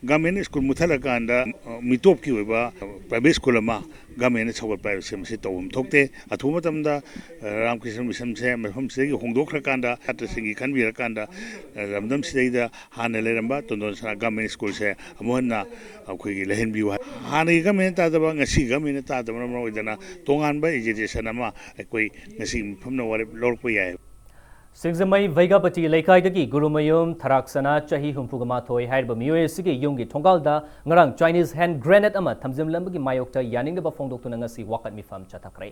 Government school ꯃꯨꯠꯊꯠꯂꯀꯥꯟꯗ, ꯑ, ꯃꯤꯇꯣꯞꯀꯤ ꯑꯣꯏꯕ private school ꯑꯃ governmentꯅ ꯁꯧꯒꯠꯄ ꯍꯥꯏꯕꯁꯦ ꯃꯁꯤ ꯇꯧꯐꯝ ꯊꯣꯛꯇꯦ꯫ ꯑꯊꯨꯕ ꯃꯇꯝꯗ, ꯑ, ꯔꯥꯝꯀ꯭ꯔꯤꯁꯅ Missionꯁꯦ ꯃꯐꯝꯁꯤꯗꯒꯤ ꯍꯣꯡꯗꯣꯛꯈ꯭ꯔꯀꯥꯟꯗ ꯁꯥꯇ꯭ꯔꯁꯤꯡꯒꯤ ꯈꯟꯕꯤꯔꯀꯥꯟꯗ, ꯑ, ꯂꯝꯗꯝꯁꯤꯗꯩꯗ ꯍꯥꯟꯅ ꯂꯩꯔꯝꯕ ꯇꯣꯟꯗꯣꯟ ꯁꯅꯥ Government Schoolꯁꯦ ꯑꯃꯨꯛ ꯍꯟꯅ ꯑꯩꯈꯣꯏꯒꯤ ꯂꯩꯍꯟꯕꯤꯌꯨ ꯍꯥꯏ꯫ ꯍꯥꯟꯅꯒꯤ governmentꯅ ꯇꯥꯗꯕ, ꯉꯁꯤ governmentꯅ ꯇꯥꯗꯕꯅ ꯃꯔꯝ ꯑꯣꯏꯗꯅ ꯇꯣꯉꯥꯟꯕ agitation ꯑꯃ ꯑꯩꯈꯣꯏ ꯉꯁꯤ ꯃꯤꯐꯝꯅ ꯋꯥꯔꯦꯞ ꯂꯧꯔꯛꯄ ꯌꯥꯏ꯫ ꯁꯤꯡꯖꯃꯩ ꯚꯩꯒꯥꯄꯇꯤ ꯂꯩꯀꯥꯏꯗꯒꯤ ꯒꯨꯔꯨꯃꯌꯨꯝ ꯊꯔꯥꯛꯁꯅꯥ, ꯆꯍꯤ ꯍꯨꯝꯐꯨꯒ ꯃꯥꯊꯣꯏ ꯍꯥꯏꯔꯤꯕ ꯃꯤꯑꯣꯏ ꯑꯁꯤꯒꯤ ꯌꯨꯝꯒꯤ ꯊꯣꯡꯒꯥꯜꯗ ꯉꯔꯥꯡ Chinese hand grenade ꯑꯃ ꯊꯝꯖꯤꯟꯂꯝꯕꯒꯤ ꯃꯥꯌꯣꯛꯇ ꯌꯥꯅꯤꯡꯗꯕ ꯐꯣꯡꯗꯣꯛꯇꯨꯅ ꯉꯁꯤ ꯋꯥꯀꯠ ꯃꯤꯐꯝ ꯆꯠꯊꯈ꯭ꯔꯦ꯫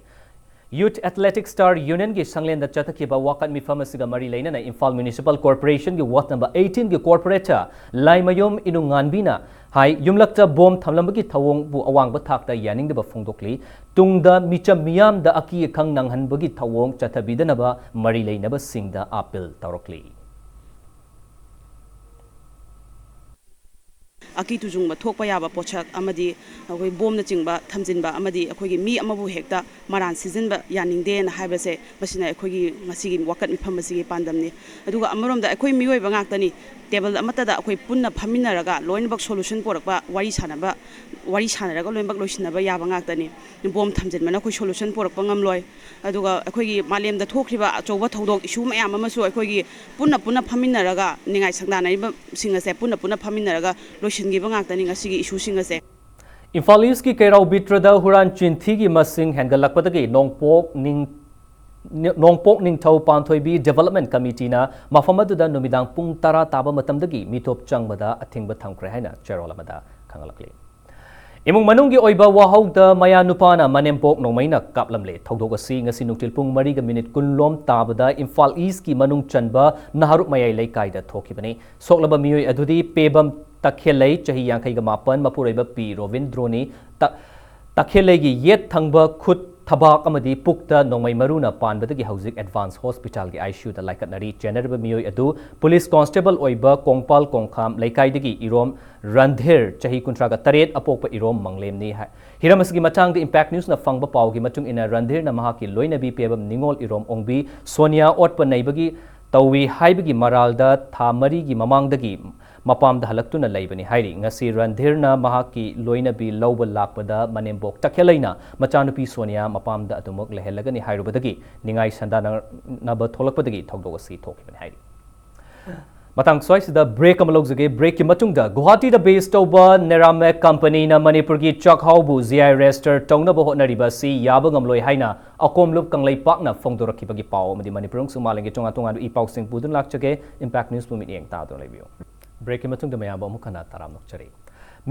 Youth Athletic Star Unionꯒꯤ ꯁꯪꯂꯦꯟꯗ ꯆꯠꯊꯈꯤꯕ ꯋꯥꯀꯠ ꯃꯤꯐꯝ ꯑꯁꯤꯒ ꯃꯔꯤ ꯂꯩꯅꯅ Imphal Municipal Corporationꯒꯤ Ward number eighteenꯒꯤ corporator Laimayum ꯏꯅꯨꯡꯉꯥꯟꯕꯤꯅ ꯍꯥꯏ, ꯌꯨꯝꯂꯛꯇ ꯕꯣꯝ ꯊꯝꯂꯝꯕꯒꯤ ꯊꯧꯑꯣꯡꯕꯨ ꯑꯋꯥꯡꯕ ꯊꯥꯛꯇ ꯌꯥꯅꯤꯡꯗꯕ ꯐꯣꯡꯗꯣꯛꯂꯤ꯫ ꯇꯨꯡꯗ ꯃꯤꯆꯝ ꯃꯤꯌꯥꯝꯗ ꯑꯀꯤ ꯑꯈꯪ ꯅꯪꯍꯟꯕꯒꯤ ꯊꯧꯑꯣꯡ ꯆꯠꯊꯕꯤꯗꯅꯕ ꯃꯔꯤ ꯂꯩꯅꯕꯁꯤꯡꯗ appeal ꯇꯧꯔꯛꯂꯤ꯫ ꯑꯀꯤ ꯇꯨꯖꯨꯡꯕ ꯊꯣꯛꯄ ꯌꯥꯕ ꯄꯣꯠꯁꯛ ꯑꯃꯗꯤ ꯑꯩꯈꯣꯏ ꯕꯣꯝꯅꯆꯤꯡꯕ ꯊꯝꯖꯤꯟꯕ ꯑꯃꯗꯤ ꯑꯩꯈꯣꯏꯒꯤ ꯃꯤ ꯑꯃꯕꯨ ꯍꯦꯛꯇ ꯃꯔꯥꯟ ꯁꯤꯖꯤꯟꯕ ꯌꯥꯅꯤꯡꯗꯦꯅ ꯍꯥꯏꯕꯁꯦ, ꯃꯁꯤꯅ ꯑꯩꯈꯣꯏꯒꯤ ꯉꯁꯤꯒꯤ ꯋꯥꯀꯠ ꯃꯤꯐꯝ ꯑꯁꯤꯒꯤ ꯄꯥꯟꯗꯝꯅꯤ꯫ ꯑꯗꯨꯒ ꯑꯃꯔꯣꯝꯗ ꯑꯩꯈꯣꯏ ꯃꯤꯑꯣꯏꯕ ꯉꯥꯛꯇꯅꯤ, ꯇꯦꯕꯜ ꯑꯃꯠꯇꯗ ꯑꯩꯈꯣꯏ ꯄꯨꯟꯅ ꯐꯝꯃꯤꯟꯅꯔꯒ ꯂꯣꯏꯅꯃꯛ ꯁꯣꯂꯨꯁꯟ ꯄꯨꯔꯛꯄ, ꯋꯥꯔꯤ ꯁꯥꯟꯅꯕ, ꯋꯥꯔꯤ ꯁꯥꯟꯅꯔꯒ ꯂꯣꯏꯅꯃꯛ ꯂꯣꯏꯁꯤꯟꯅꯕ ꯌꯥꯕ ꯉꯥꯛꯇꯅꯤ꯫ ꯕꯣꯝ ꯊꯝꯖꯤꯟꯕꯅ ꯑꯩꯈꯣꯏ ꯁꯣꯂꯨꯁꯟ ꯄꯨꯔꯛꯄ ꯉꯝꯂꯣꯏ꯫ ꯑꯗꯨꯒ ꯑꯩꯈꯣꯏꯒꯤ ꯃꯥꯂꯦꯝꯗ ꯊꯣꯛꯈ꯭ꯔꯤꯕ ꯑꯆꯧꯕ ꯊꯧꯗꯣꯛ ꯏꯁꯨ ꯃꯌꯥꯝ ꯑꯃꯁꯨ ꯑꯩꯈꯣꯏꯒꯤ ꯄꯨꯟꯅ ꯄꯨꯟꯅ ꯐꯝꯃꯤꯟꯅꯔꯒ, ꯅꯤꯡꯉꯥꯏ ꯁꯪꯗꯥꯟꯅꯔꯤꯕꯁꯤꯡ ꯑꯁꯦ ꯄꯨꯟꯅ ꯄꯨꯟꯅ ꯐꯝꯃꯤꯟꯅꯔꯒ ꯂꯣꯏꯁꯤꯟꯈꯤꯕ ꯉꯥꯛꯇꯅꯤ ꯉꯁꯤꯒꯤ ꯏꯁꯨꯁꯤꯡ ꯑꯁꯦ꯫ ꯏꯝꯐꯥꯜ ꯏꯁꯀꯤ ꯀꯩꯔꯥꯎ ꯕꯤꯇ꯭ꯔꯗ ꯍꯨꯔꯥꯟ ꯆꯤꯟꯊꯤꯒꯤ ꯃꯁꯤꯡ ꯍꯦꯟꯒꯠꯂꯛꯄꯗꯒꯤ ꯅꯣꯡꯄꯣꯛ ꯅꯤꯡ-, ꯅꯣꯡꯄꯣꯛ ꯅꯤꯡꯊꯧ ꯄꯥꯟꯊꯣꯏꯕꯤ ꯗꯤꯕꯦꯂꯞꯃꯦꯟ ꯀꯃꯤꯇꯤꯅ ꯃꯐꯝ ꯑꯗꯨꯗ ꯅꯨꯃꯤꯗꯥꯡ ꯄꯨꯡ ꯇꯔꯥ ꯇꯥꯕ ꯃꯇꯝꯗꯒꯤ ꯃꯤꯇꯣꯞ ꯆꯪꯕꯗ ꯑꯊꯤꯡꯕ ꯊꯝꯈ꯭ꯔꯦ ꯍꯥꯏꯅ ꯆꯦꯔꯣꯜ ꯑꯃꯗ ꯈꯪꯂꯛꯂꯤ꯫ ꯏꯃꯨꯡ ꯃꯅꯨꯡꯒꯤ ꯑꯣꯏꯕ ꯋꯥꯍꯧꯗ ꯃꯌꯥ ꯅꯨꯄꯥꯅ ꯃꯅꯦꯝꯄꯣꯛ ꯅꯣꯡꯃꯩꯅ ꯀꯥꯞꯂꯝꯂꯦ꯫ ꯊꯧꯗꯣꯛ ꯑꯁꯤ ꯉꯁꯤ ꯅꯨꯡꯊꯤꯜ ꯄꯨꯡ ꯃꯔꯤꯒ ꯃꯤꯅꯤꯠ ꯀꯨꯟꯂꯣꯝ ꯇꯥꯕꯗ ꯏꯝꯐꯥꯜ ꯏꯁꯀꯤ ꯃꯅꯨꯡ ꯆꯟꯕ ꯅꯍꯥꯔꯨꯞ ꯃꯌꯥꯏ ꯂꯩꯀꯥꯏꯗ ꯊꯣꯛꯈꯤꯕꯅꯤ꯫ ꯁꯣꯛꯂꯕ ꯃꯤꯑꯣꯏ ꯑꯗꯨꯗꯤ ꯄꯦꯕꯝ ꯇꯈꯦꯜꯂꯩ, ꯆꯍꯤ ꯌꯥꯡꯈꯩꯒ ꯃꯥꯄꯟ, ꯃꯄꯨꯔꯣꯏꯕ ꯄꯤ ꯔꯣꯕꯤꯟꯗ꯭ꯔꯣꯅꯤ꯫ ꯇ-, ꯇꯈꯦꯜꯂꯩꯒꯤ ꯌꯦꯠ ꯊꯪꯕ ꯈꯨꯠ, ꯊꯕꯥꯛ ꯑꯃꯗꯤ ꯄꯨꯛꯇ ꯅꯣꯡꯃꯩ ꯃꯔꯨꯅ ꯄꯥꯟꯕꯗꯒꯤ ꯍꯧꯖꯤꯛ ꯑꯦꯗꯚꯥꯟꯁ ꯍꯣꯁꯄꯤꯇꯥꯜꯒꯤ ꯑꯥꯏꯁꯤꯌꯨꯗ ꯂꯥꯏꯀꯠꯅꯔꯤ꯫ ꯆꯦꯟꯅꯔꯤꯕ ꯃꯤꯑꯣꯏ ꯑꯗꯨ ꯄꯨꯂꯤꯁ ꯀꯣꯟꯁꯇꯦꯕꯜ ꯑꯣꯏꯕ ꯀꯣꯡꯄꯥꯜ ꯀꯣꯡꯈꯥꯝ ꯂꯩꯀꯥꯏꯗꯒꯤ ꯏꯔꯣꯝ ꯔꯟꯙꯤꯔ, ꯆꯍꯤ ꯀꯨꯟꯊ꯭ꯔꯥꯒ ꯇꯔꯦꯠ, ꯑꯄꯣꯛꯄ ꯏꯔꯣꯝ ꯃꯪꯂꯦꯝꯅꯤ ꯍꯥꯏ꯫ ꯍꯤꯔꯝ ꯑꯁꯤꯒꯤ ꯃꯇꯥꯡꯗ ꯏꯝꯄꯦꯛ ꯅ꯭ꯌꯨꯁꯅ ꯐꯪꯕ ꯄꯥꯎꯒꯤ ꯃꯇꯨꯡ ꯏꯟꯅ, ꯔꯟꯙꯤꯔꯅ ꯃꯍꯥꯛꯀꯤ ꯂꯣꯏꯅꯕꯤ ꯄꯦꯕꯝ ꯅꯤꯉꯣꯜ ꯏꯔꯣꯝ ꯑꯣꯡꯕꯤ ꯁꯣꯅꯤꯌꯥ ꯑꯣꯠꯄ ꯅꯩꯕꯒꯤ ꯇꯧꯏ ꯍꯥꯏꯕꯒꯤ ꯃꯔꯥꯜꯗ ꯊꯥ ꯃꯔꯤꯒꯤ ꯃꯃꯥꯡꯗꯒꯤ ꯃꯄꯥꯝꯗ ꯍꯜꯂꯛꯇꯨꯅ ꯂꯩꯕꯅꯤ ꯍꯥꯏꯔꯤ꯫ ꯉꯁꯤ ꯔꯟꯙꯤꯔꯅ ꯃꯍꯥꯛꯀꯤ ꯂꯣꯏꯅꯕꯤ ꯂꯧꯕ ꯂꯥꯛꯄꯗ ꯃꯅꯦꯝꯕꯣꯛ ꯇꯈꯦꯜꯂꯩꯅ ꯃꯆꯥꯅꯨꯄꯤ ꯁꯣꯅꯤꯌꯥ ꯃꯄꯥꯝꯗ ꯑꯗꯨꯃꯛ ꯂꯩꯍꯜꯂꯒꯅꯤ ꯍꯥꯏꯔꯨꯕꯗꯒꯤ ꯅꯤꯡꯉꯥꯏ ꯁꯟꯗꯥꯅꯅꯕ ꯊꯣꯛꯂꯛꯄꯗꯒꯤ ꯊꯧꯗꯣꯛ ꯑꯁꯤ ꯊꯣꯛꯈꯤꯕꯅꯤ ꯍꯥꯏꯔꯤ꯫ ꯃꯇꯥꯡ ꯁ꯭ꯋꯥꯏꯁꯤꯗ ꯕ꯭ꯔꯦꯛ ꯑꯃ ꯂꯧꯖꯒꯦ꯫ ꯕ꯭ꯔꯦꯛꯀꯤ ꯃꯇꯨꯡꯗ ꯒꯨꯋꯥꯍꯥꯇꯤꯗ ꯕꯦꯁ ꯇꯧꯕ ꯅꯦꯔꯥꯃꯦꯛ ꯀꯝꯄꯅꯤꯅ ꯃꯅꯤꯄꯨꯔꯒꯤ ꯆꯥꯛꯍꯥꯎꯕꯨ ꯖꯤ ꯑꯥꯏ ꯔꯦꯖꯤꯁꯇꯔ ꯇꯧꯅꯕ ꯍꯣꯠꯅꯔꯤꯕ ꯑꯁꯤ ꯌꯥꯕ ꯉꯝꯂꯣꯏ ꯍꯥꯏꯅ ꯑꯀꯣꯝꯂꯨꯞ ꯀꯪꯂꯩꯄꯥꯛꯅ ꯐꯣꯡꯗꯣꯔꯛꯈꯤꯕꯒꯤ ꯄꯥꯎ ꯑꯃꯗꯤ ꯃꯅꯤꯄꯨꯔ ꯑꯃꯁꯨꯡ ꯃꯥꯂꯦꯝꯒꯤ ꯇꯣꯉꯥꯟ ꯇꯣꯉꯥꯟꯕ ꯏ ꯄꯥꯎꯁꯤꯡ ꯄꯨꯗꯨꯅ ꯂꯥꯛꯆꯒꯦ꯫ ꯏꯝꯄꯦꯛ ꯅ꯭ꯌꯨꯁꯄꯨ ꯃꯤꯠꯌꯦꯡ ꯇꯥꯗꯨꯅ ꯂꯩꯕꯤꯌꯨ꯫ ꯕ꯭ꯔꯦꯛꯀꯤ ꯃꯇꯨꯡꯗ ꯃꯌꯥꯝꯕꯨ ꯑꯃꯨꯛ ꯍꯟꯅ ꯇꯔꯥꯝꯅ ꯑꯣꯛꯆꯔꯤ꯫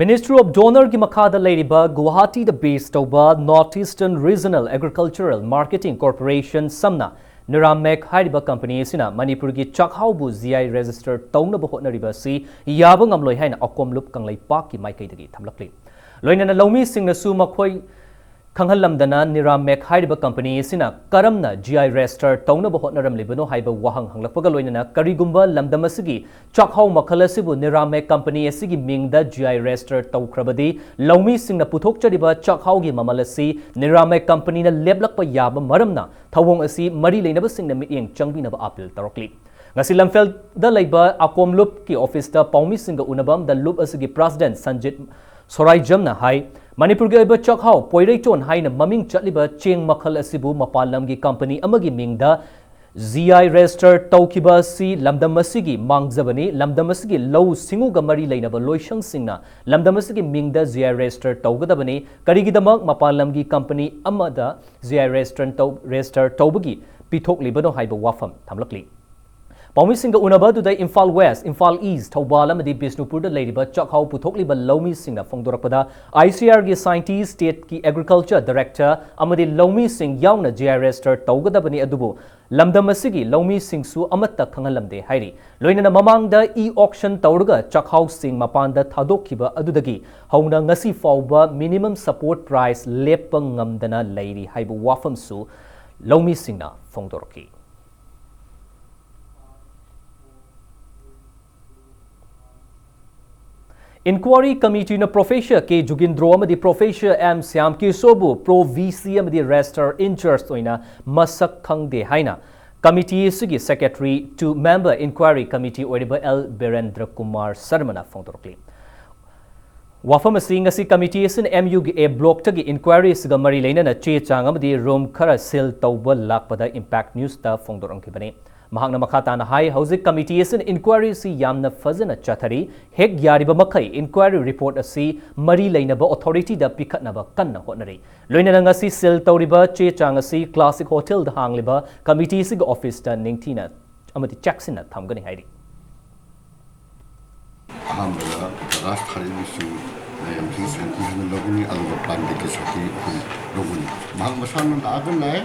Ministry of DoNERꯒꯤ ꯃꯈꯥꯗ ꯂꯩꯔꯤꯕ ꯒꯨꯋꯥꯍꯥꯇꯤꯗ ꯕꯦꯁ ꯇꯧꯕ North Eastern Regional Agricultural Marketing Corporation, ꯁꯝꯅ ꯅꯨꯔꯥꯃꯦꯛ ꯍꯥꯏꯔꯤꯕ ꯀꯝꯄꯅꯤ ꯑꯁꯤꯅ ꯃꯅꯤꯄꯨꯔꯒꯤ ꯆꯥꯛꯍꯥꯎꯕꯨ ꯖꯤ ꯑꯥꯏ ꯔꯦꯖꯤꯁꯇꯔ ꯇꯧꯅꯕ ꯍꯣꯠꯅꯔꯤꯕ ꯑꯁꯤ ꯌꯥꯕ ꯉꯝꯂꯣꯏ ꯍꯥꯏꯅ ꯑꯀꯣꯝꯂꯨꯞ ꯀꯪꯂꯩꯄꯥꯛꯀꯤ ꯃꯥꯏꯀꯩꯗꯒꯤ ꯊꯝꯂꯛꯂꯤ꯫ ꯂꯣꯏꯅꯅ ꯂꯧꯃꯤꯁꯤꯡꯅꯁꯨ ꯃꯈꯣꯏ ꯈꯪꯍꯜꯂꯝꯗꯅ ꯅꯤꯔꯥꯃꯦꯛ ꯍꯥꯏꯔꯤꯕ ꯀꯝꯄꯅꯤ ꯑꯁꯤꯅ ꯀꯔꯝꯅ ꯖꯤ ꯑꯥꯏ ꯔꯦꯖꯤꯁꯇꯔ ꯇꯧꯅꯕ ꯍꯣꯠꯅꯔꯝꯂꯤꯕꯅꯣ ꯍꯥꯏꯕ ꯋꯥꯍꯪ ꯍꯪꯂꯛꯄꯒ ꯂꯣꯏꯅꯅ ꯀꯔꯤꯒꯨꯝꯕ ꯂꯝꯗꯝ ꯑꯁꯤꯒꯤ ꯆꯥꯛꯍꯥꯎ ꯃꯈꯜ ꯑꯁꯤꯕꯨ ꯅꯤꯔꯥꯃꯦꯛ ꯀꯝꯄꯅꯤ ꯑꯁꯤꯒꯤ ꯃꯤꯡꯗ ꯖꯤ ꯑꯥꯏ ꯔꯦꯖꯤꯁꯇꯔ ꯇꯧꯈ꯭ꯔꯕꯗꯤ ꯂꯧꯃꯤꯁꯤꯡꯅ ꯄꯨꯊꯣꯛꯆꯔꯤꯕ ꯆꯥꯛꯍꯥꯎꯒꯤ ꯃꯃꯜ ꯑꯁꯤ ꯅꯤꯔꯥꯃꯦꯛ ꯀꯝꯄꯅꯤꯅ ꯂꯦꯞꯂꯛꯄ ꯌꯥꯕ ꯃꯔꯝꯅ ꯊꯧꯑꯣꯡ ꯑꯁꯤ ꯃꯔꯤ ꯂꯩꯅꯕꯁꯤꯡꯅ ꯃꯤꯠꯌꯦꯡ ꯆꯪꯕꯤꯅꯕ ꯑꯥꯄꯤꯜ ꯇꯧꯔꯛꯂꯤ꯫ ꯉꯁꯤ ꯂꯝꯐꯦꯜꯗ ꯂꯩꯕ ꯑꯀꯣꯝ ꯂꯨꯞꯀꯤ ꯑꯣꯐꯤꯁꯇ ꯄꯥꯎꯃꯤꯁꯤꯡꯒ ꯎꯅꯕ ꯑꯃꯗ ꯂꯨꯞ ꯑꯁꯤꯒꯤ ꯄ꯭ꯔꯁꯤꯗꯦꯟꯠ ꯁꯟꯖꯤꯠ ꯁꯣꯔꯥꯏꯖꯝꯅ ꯍꯥꯏ, ꯃꯅꯤꯄꯨꯔꯒꯤ ꯑꯣꯏꯕ ꯆꯥꯛꯍꯥꯎ ꯄꯣꯏꯔꯩꯆꯣꯟ ꯍꯥꯏꯅ ꯃꯃꯤꯡ ꯆꯠꯂꯤꯕ ꯆꯦꯡ ꯃꯈꯜ ꯑꯁꯤꯕꯨ ꯃꯄꯥꯟ ꯂꯝꯒꯤ ꯀꯝꯄꯅꯤ ꯑꯃꯒꯤ ꯃꯤꯡꯗ ꯖꯤ ꯑꯥꯏ ꯔꯦꯖꯤꯁꯇꯔ ꯇꯧꯈꯤꯕ ꯑꯁꯤ ꯂꯝꯗꯝ ꯑꯁꯤꯒꯤ ꯃꯥꯡꯖꯕꯅꯤ꯫ ꯂꯝꯗꯝ ꯑꯁꯤꯒꯤ ꯂꯧꯎ ꯁꯤꯡꯎꯒ ꯃꯔꯤ ꯂꯩꯅꯕ ꯂꯣꯏꯁꯪꯁꯤꯡꯅ ꯂꯝꯗꯝ ꯑꯁꯤꯒꯤ ꯃꯤꯡꯗ ꯖꯤ ꯑꯥꯏ ꯔꯦꯖꯤꯁꯇꯔ ꯇꯧꯒꯗꯕꯅꯤ꯫ ꯀꯔꯤꯒꯤꯗꯃꯛ ꯃꯄꯥꯟ ꯂꯝꯒꯤ ꯀꯝꯄꯅꯤ ꯑꯃꯗ ꯖꯤ ꯑꯥꯏ ꯔꯦꯖꯤꯁꯇꯔ ꯇꯧ-, ꯔꯦꯖꯤꯁꯇꯔ ꯇꯧꯕꯒꯤ ꯄꯤꯊꯣꯛꯂꯤꯕꯅꯣ ꯍꯥꯏꯕ ꯋꯥꯐꯝ ꯊꯝꯂꯛꯂꯤ꯫ ꯄꯥꯎꯃꯤꯁꯤꯡꯒ ꯎꯅꯕ ꯑꯗꯨꯗ ꯏꯝꯐꯥꯜ ꯋꯦꯁ, ꯏꯝꯐꯥꯜ ꯏꯁ, ꯊꯧꯕꯥꯜ ꯑꯃꯗꯤ ꯕꯤꯁꯅꯨꯄꯨꯔꯗ ꯂꯩꯔꯤꯕ ꯆꯥꯛꯍꯥꯎ ꯄꯨꯊꯣꯛꯂꯤꯕ ꯂꯧꯃꯤꯁꯤꯡꯅ ꯐꯣꯡꯗꯣꯔꯛꯄꯗ, ꯑꯥꯏ ꯁꯤ ꯑꯥꯔꯒꯤ ꯁꯥꯏꯟꯇꯤꯁ꯭ꯠ, ꯁ꯭ꯇꯦꯠꯀꯤ ꯑꯦꯒ꯭ꯔꯤꯀꯜꯆꯔ ꯗꯥꯏꯔꯦꯛꯇꯔ ꯑꯃꯗꯤ ꯂꯧꯃꯤꯁꯤꯡ ꯌꯥꯎꯅ ꯖꯤ ꯑꯥꯏ ꯔꯦꯖꯤꯁꯇꯔ ꯇꯧꯒꯗꯕꯅꯤ, ꯑꯗꯨꯕꯨ ꯂꯝꯗꯝ ꯑꯁꯤꯒꯤ ꯂꯧꯃꯤꯁꯤꯡꯁꯨ ꯑꯃꯠꯇ ꯈꯪꯍꯜꯂꯝꯗꯦ ꯍꯥꯏꯔꯤ꯫ ꯂꯣꯏꯅꯅ ꯃꯃꯥꯡꯗ ꯏ ꯑꯣꯛꯁꯟ ꯇꯧꯔꯒ ꯆꯥꯛꯍꯥꯎꯁꯤꯡ ꯃꯄꯥꯟꯗ ꯊꯥꯗꯣꯛꯈꯤꯕ ꯑꯗꯨꯗꯒꯤ ꯍꯧꯅ ꯉꯁꯤ ꯐꯥꯎꯕ ꯃꯤꯅꯤꯃꯝ ꯁꯄꯣꯔꯠ ꯄ꯭ꯔꯥꯏꯁ ꯂꯦꯞꯄ ꯉꯝꯗꯅ ꯂꯩꯔꯤ ꯍꯥꯏꯕ ꯋꯥꯐꯝꯁꯨ ꯂꯧꯃꯤꯁꯤꯡꯅ ꯐꯣꯡꯗꯣꯔꯛꯈꯤ꯫ ꯏꯟꯀ꯭ꯋꯥꯔꯤ ꯀꯃꯤꯇꯤꯅ ꯄ꯭ꯔꯣꯐꯦꯁꯔ ꯀꯦ ꯖꯨꯒꯤꯟꯗ꯭ꯔꯣ ꯑꯃꯗꯤ professor M ꯁ꯭ꯌꯥꯝꯀꯤꯁꯣꯔꯕꯨ pro V C ꯑꯃꯗꯤ ꯔꯦꯖꯤꯁꯇꯔ ꯏꯟ ꯆꯥꯔꯖ ꯑꯣꯏꯅ ꯃꯁꯛ ꯈꯪꯗꯦ ꯍꯥꯏꯅ ꯀꯃꯤꯇꯤ ꯑꯁꯤꯒꯤ secretary two member enquiry committee ꯑꯣꯏꯔꯤꯕ ꯑꯦꯜ ꯕꯤꯔꯦꯟꯗ꯭ꯔ ꯀꯨꯃꯥꯔ ꯁꯔꯃꯅ ꯐꯣꯡꯗꯣꯔꯛꯂꯤ꯫ ꯋꯥꯐꯝ ꯑꯁꯤ ꯉꯁꯤ ꯀꯃꯤꯇꯤ ꯑꯁꯤꯅ ꯑꯦꯝ ꯌꯨꯒꯤ ꯑꯦ ꯕ꯭ꯂꯣꯛꯇꯒꯤ ꯏꯟꯀ꯭ꯋꯥꯔꯤ ꯑꯁꯤꯒ ꯃꯔꯤ ꯂꯩꯅꯅ ꯆꯦ ꯆꯥꯡ ꯑꯃꯗꯤ ꯔꯨꯝ ꯈꯔ ꯁꯤꯜ ꯇꯧꯕ ꯂꯥꯛꯄꯗ ꯏꯝꯄꯦꯛ ꯅ꯭ꯌꯨꯁꯇ ꯐꯣꯡꯗꯣꯔꯛꯈꯤꯕꯅꯤ꯫ ꯃꯍꯥꯛꯅ ꯃꯈꯥ ꯇꯥꯅ ꯍꯥꯏ, ꯍꯧꯖꯤꯛ ꯀꯃꯤꯇꯤ ꯑꯁꯤꯅ ꯏꯟꯀ꯭ꯋꯥꯔꯤ ꯑꯁꯤ ꯌꯥꯝꯅ ꯐꯖꯅ ꯆꯠꯊꯔꯤ꯫ ꯍꯦꯛ ꯌꯥꯔꯤꯕ ꯃꯈꯩ ꯏꯟꯀ꯭ꯋꯥꯔꯤ ꯔꯤꯄꯣꯔꯠ ꯑꯁꯤ ꯃꯔꯤ ꯂꯩꯅꯕ ꯑꯣꯊꯣꯔꯤꯇꯤꯗ ꯄꯤꯈꯠꯅꯕ ꯀꯟꯅ ꯍꯣꯠꯅꯔꯤ꯫ ꯂꯣꯏꯅꯅ ꯉꯁꯤ ꯁꯤꯜ ꯇꯧꯔꯤꯕ ꯆꯦ ꯆꯥꯡ ꯑꯁꯤ ꯀ꯭ꯂꯥꯁꯤꯛ ꯍꯣꯇꯦꯜꯗ ꯍꯥꯡꯂꯤꯕ ꯀꯃꯤꯇꯤ ꯑꯁꯤꯒꯤ ꯑꯣꯐꯤꯁꯇ ꯅꯤꯡꯊꯤꯅ ꯑꯃꯗꯤ ꯆꯦꯛꯁꯤꯟꯅ ꯊꯝꯒꯅꯤ ꯍꯥꯏꯔꯤ꯫ ꯑꯍꯥꯟꯕꯗ ꯔꯥꯖ ꯊꯥꯔꯤꯕꯁꯤꯡ ꯃꯌꯥꯝꯁꯤꯡ ꯁꯥꯟꯇꯤ ꯍꯥꯏꯅ ꯂꯧꯒꯅꯤ, ꯑꯗꯨꯒ ꯄꯥꯟꯗꯦꯀꯤ ꯁꯥꯟꯇꯤ ꯑꯩꯈꯣꯏ ꯂꯧꯒꯅꯤ꯫ ꯃꯍꯥꯛ ꯃꯁꯥꯅ ꯂꯥꯛꯑꯒ ꯂꯥꯛꯑꯦ,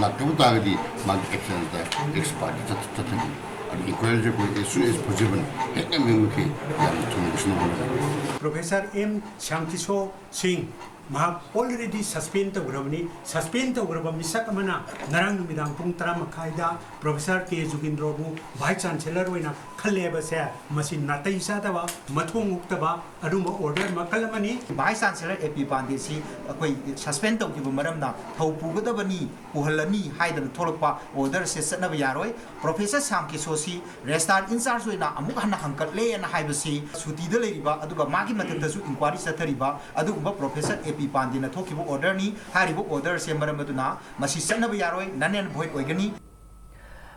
ꯂꯥꯛꯇꯕ ꯇꯥꯔꯒꯗꯤ ꯃꯥꯒꯤ ꯑꯦꯛꯁꯟꯗ ꯑꯦꯛꯁ ꯄꯥꯔꯇꯤ ꯆꯠ-, ꯆꯠꯊꯒꯅꯤ꯫ ꯑꯗꯨ ꯏꯟꯀ꯭ꯋꯥꯏꯔꯤꯁꯦ ꯑꯩꯈꯣꯏ as soon as possible ꯍꯦꯟꯅ ꯃꯈꯩ ꯌꯥꯝꯅ ꯊꯨꯅ ꯂꯣꯏꯁꯤꯟꯅꯕ ꯍꯣꯠꯅꯒꯅꯤ꯫ ꯄ꯭ꯔꯣꯐꯦꯁꯔ ꯑꯦꯝ ꯁ꯭ꯌꯥꯝꯀꯤꯁꯣꯔ ꯁꯤꯡ ꯃꯍꯥꯛ already suspend ꯇꯧꯈ꯭ꯔꯕꯅꯤ꯫ Suspend ꯇꯧꯈ꯭ꯔꯕ ꯃꯤꯁꯛ ꯑꯃꯅ ꯉꯔꯥꯡ ꯅꯨꯃꯤꯗꯥꯡ ꯄꯨꯡ ꯇꯔꯥ ꯃꯈꯥꯏꯗ Professor ꯀꯦ ꯖꯨꯒꯤꯟꯗ꯭ꯔꯣꯕꯨ Vice Chancellor ꯑꯣꯏꯅ ꯈꯜꯂꯦ ꯍꯥꯏꯕꯁꯦ ꯃꯁꯤ ꯅꯥꯇꯩ ꯆꯥꯗꯕ, ꯃꯊꯣꯡ ꯍꯨꯛꯇꯕ ꯑꯗꯨꯒꯨꯝꯕ order ꯃꯈꯜ ꯑꯃꯅꯤ꯫ Vice Chancellor A P ꯄꯥꯟꯗꯦꯁꯤ ꯑꯩꯈꯣꯏ suspend ꯇꯧꯈꯤꯕ ꯃꯔꯝꯅ ꯊꯧ ꯄꯨꯒꯗꯕꯅꯤ, ꯄꯨꯍꯜꯂꯅꯤ ꯍꯥꯏꯗꯅ ꯊꯣꯛꯂꯛꯄ order ꯁꯦ ꯆꯠꯅꯕ ꯌꯥꯔꯣꯏ꯫ Professor Shyam ꯀꯦꯁꯣꯁꯤ registrar in charge ꯑꯣꯏꯅ ꯑꯃꯨꯛ ꯍꯟꯅ ꯍꯪꯀꯠꯂꯦꯅ ꯍꯥꯏꯕꯁꯤ ꯁꯨꯇꯤꯗ ꯂꯩꯔꯤꯕ ꯑꯗꯨꯒ ꯃꯥꯒꯤ ꯃꯊꯛꯇꯁꯨ inquiry ꯆꯠꯊꯔꯤꯕ ꯑꯗꯨꯒꯨꯝꯕ Professor A P ꯄꯥꯟꯗꯦꯅ ꯊꯣꯛꯈꯤꯕ order ꯅꯤ꯫ ꯍꯥꯏꯔꯤꯕ order ꯁꯦ ꯃꯔꯝ ꯑꯗꯨꯅ ꯃꯁꯤ ꯆꯠꯅꯕ ꯌꯥꯔꯣꯏ, null and void ꯑꯣꯏꯒꯅꯤ꯫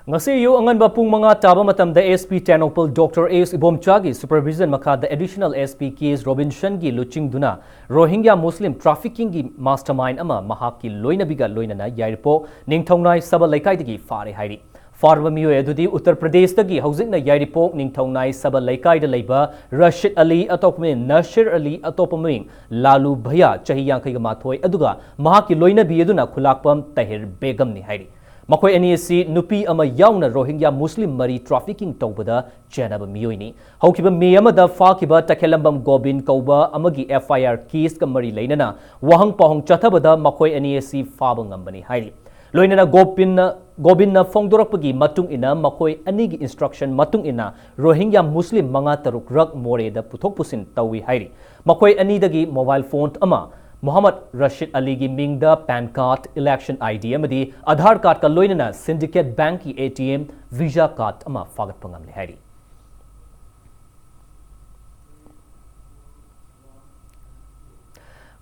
ꯉꯁꯤ ꯑꯌꯨꯛ ꯑꯉꯟꯕ ꯄꯨꯡ ꯃꯉꯥ ꯇꯥꯕ ꯃꯇꯝꯗ S P Tengnoupal Doctor S ꯏꯕꯣꯝꯆꯥꯒꯤ supervision ꯃꯈꯥꯗ Additional S P K S ꯔꯣꯕꯤꯟꯁꯟꯒꯤ ꯂꯨꯆꯤꯡꯗꯨꯅ ꯔꯣꯍꯤꯡꯒ꯭ꯌꯥ ꯃꯨꯁꯂꯤꯝ trafficking ꯒꯤ mastermind ꯑꯃ ꯃꯍꯥꯛꯀꯤ ꯂꯣꯏꯅꯕꯤꯒ ꯂꯣꯏꯅꯅ ꯌꯥꯏꯔꯤꯄꯣꯛ ꯅꯤꯡꯊꯧꯅꯥꯏ ꯁꯕ ꯂꯩꯀꯥꯏꯗꯒꯤ ꯐꯥꯔꯦ ꯍꯥꯏꯔꯤ꯫ ꯐꯥꯔꯕ ꯃꯤꯑꯣꯏ ꯑꯗꯨꯗꯤ ꯎꯠꯇꯔ ꯄ꯭ꯔꯗꯦꯁꯇꯒꯤ ꯍꯧꯖꯤꯛꯅ ꯌꯥꯏꯔꯤꯄꯣꯛ ꯅꯤꯡꯊꯧꯅꯥꯏ ꯁꯕ ꯂꯩꯀꯥꯏꯗ ꯂꯩꯕ ꯔꯁꯤꯗ ꯑꯂꯤ, ꯑꯇꯣꯞꯄ ꯃꯃꯤꯡ ꯅꯁꯤꯔ ꯑꯂꯤ, ꯑꯇꯣꯞꯄ ꯃꯃꯤꯡ ꯂꯥꯂꯨ ꯚꯌꯥ, ꯆꯍꯤ ꯌꯥꯡꯈꯩꯒ ꯃꯥꯊꯣꯏ, ꯑꯗꯨꯒ ꯃꯍꯥꯛꯀꯤ ꯂꯣꯏꯅꯕꯤ ꯑꯗꯨꯅ ꯈꯨꯂꯥꯛꯄꯝ ꯇꯍꯤꯔ ꯕꯦꯒꯝꯅꯤ ꯍꯥꯏꯔꯤ꯫ ꯃꯈꯣꯏ ꯑꯅꯤ ꯑꯁꯤ ꯅꯨꯄꯤ ꯑꯃ ꯌꯥꯎꯅ ꯔꯣꯍꯤꯡꯒ꯭ꯌꯥ ꯃꯨꯁꯂꯤꯝ ꯃꯔꯤ trafficking ꯇꯧꯕꯗ ꯆꯦꯟꯅꯕ ꯃꯤꯑꯣꯏꯅꯤ꯫ ꯍꯧꯈꯤꯕ ꯃꯦ ꯑꯃꯗ ꯐꯥꯈꯤꯕ ꯇꯈꯦꯂꯝꯕꯝ ꯒꯣꯕꯤꯟ ꯀꯧꯕ ꯑꯃꯒꯤ F I R case ꯀ ꯃꯔꯤ ꯂꯩꯅꯅ ꯋꯥꯍꯪ ꯄꯥꯎꯍꯪ ꯆꯠꯊꯕꯗ ꯃꯈꯣꯏ ꯑꯅꯤ ꯑꯁꯤ ꯐꯥꯕ ꯉꯝꯕꯅꯤ ꯍꯥꯏꯔꯤ꯫ ꯂꯣꯏꯅꯅ ꯒꯣꯕꯤꯟꯅ, ꯒꯣꯕꯤꯟꯅ ꯐꯣꯡꯗꯣꯔꯛꯄꯒꯤ ꯃꯇꯨꯡ ꯏꯟꯅ ꯃꯈꯣꯏ ꯑꯅꯤꯒꯤ instruction ꯃꯇꯨꯡ ꯏꯟꯅ ꯔꯣꯍꯤꯡꯒ꯭ꯌꯥ ꯃꯨꯁꯂꯤꯝ ꯃꯉꯥ ꯇꯔꯨꯛ ꯔꯛ ꯃꯣꯔꯦꯗ ꯄꯨꯊꯣꯛ ꯄꯨꯁꯤꯟ ꯇꯧꯏ ꯍꯥꯏꯔꯤ꯫ ꯃꯈꯣꯏ ꯑꯅꯤꯗꯒꯤ mobile phone ꯑꯃ, ꯃꯨꯍꯝꯃꯗ ꯔꯁꯤꯗ ꯑꯂꯤꯒꯤ ꯃꯤꯡꯗ PAN card, election I D ꯑꯃꯗꯤ Aadhaar card ꯀ ꯂꯣꯏꯅꯅ Syndicate Bank ꯀꯤ A T M, Visa card ꯑꯃ ꯐꯥꯒꯠꯄ ꯉꯝꯂꯦ ꯍꯥꯏꯔꯤ꯫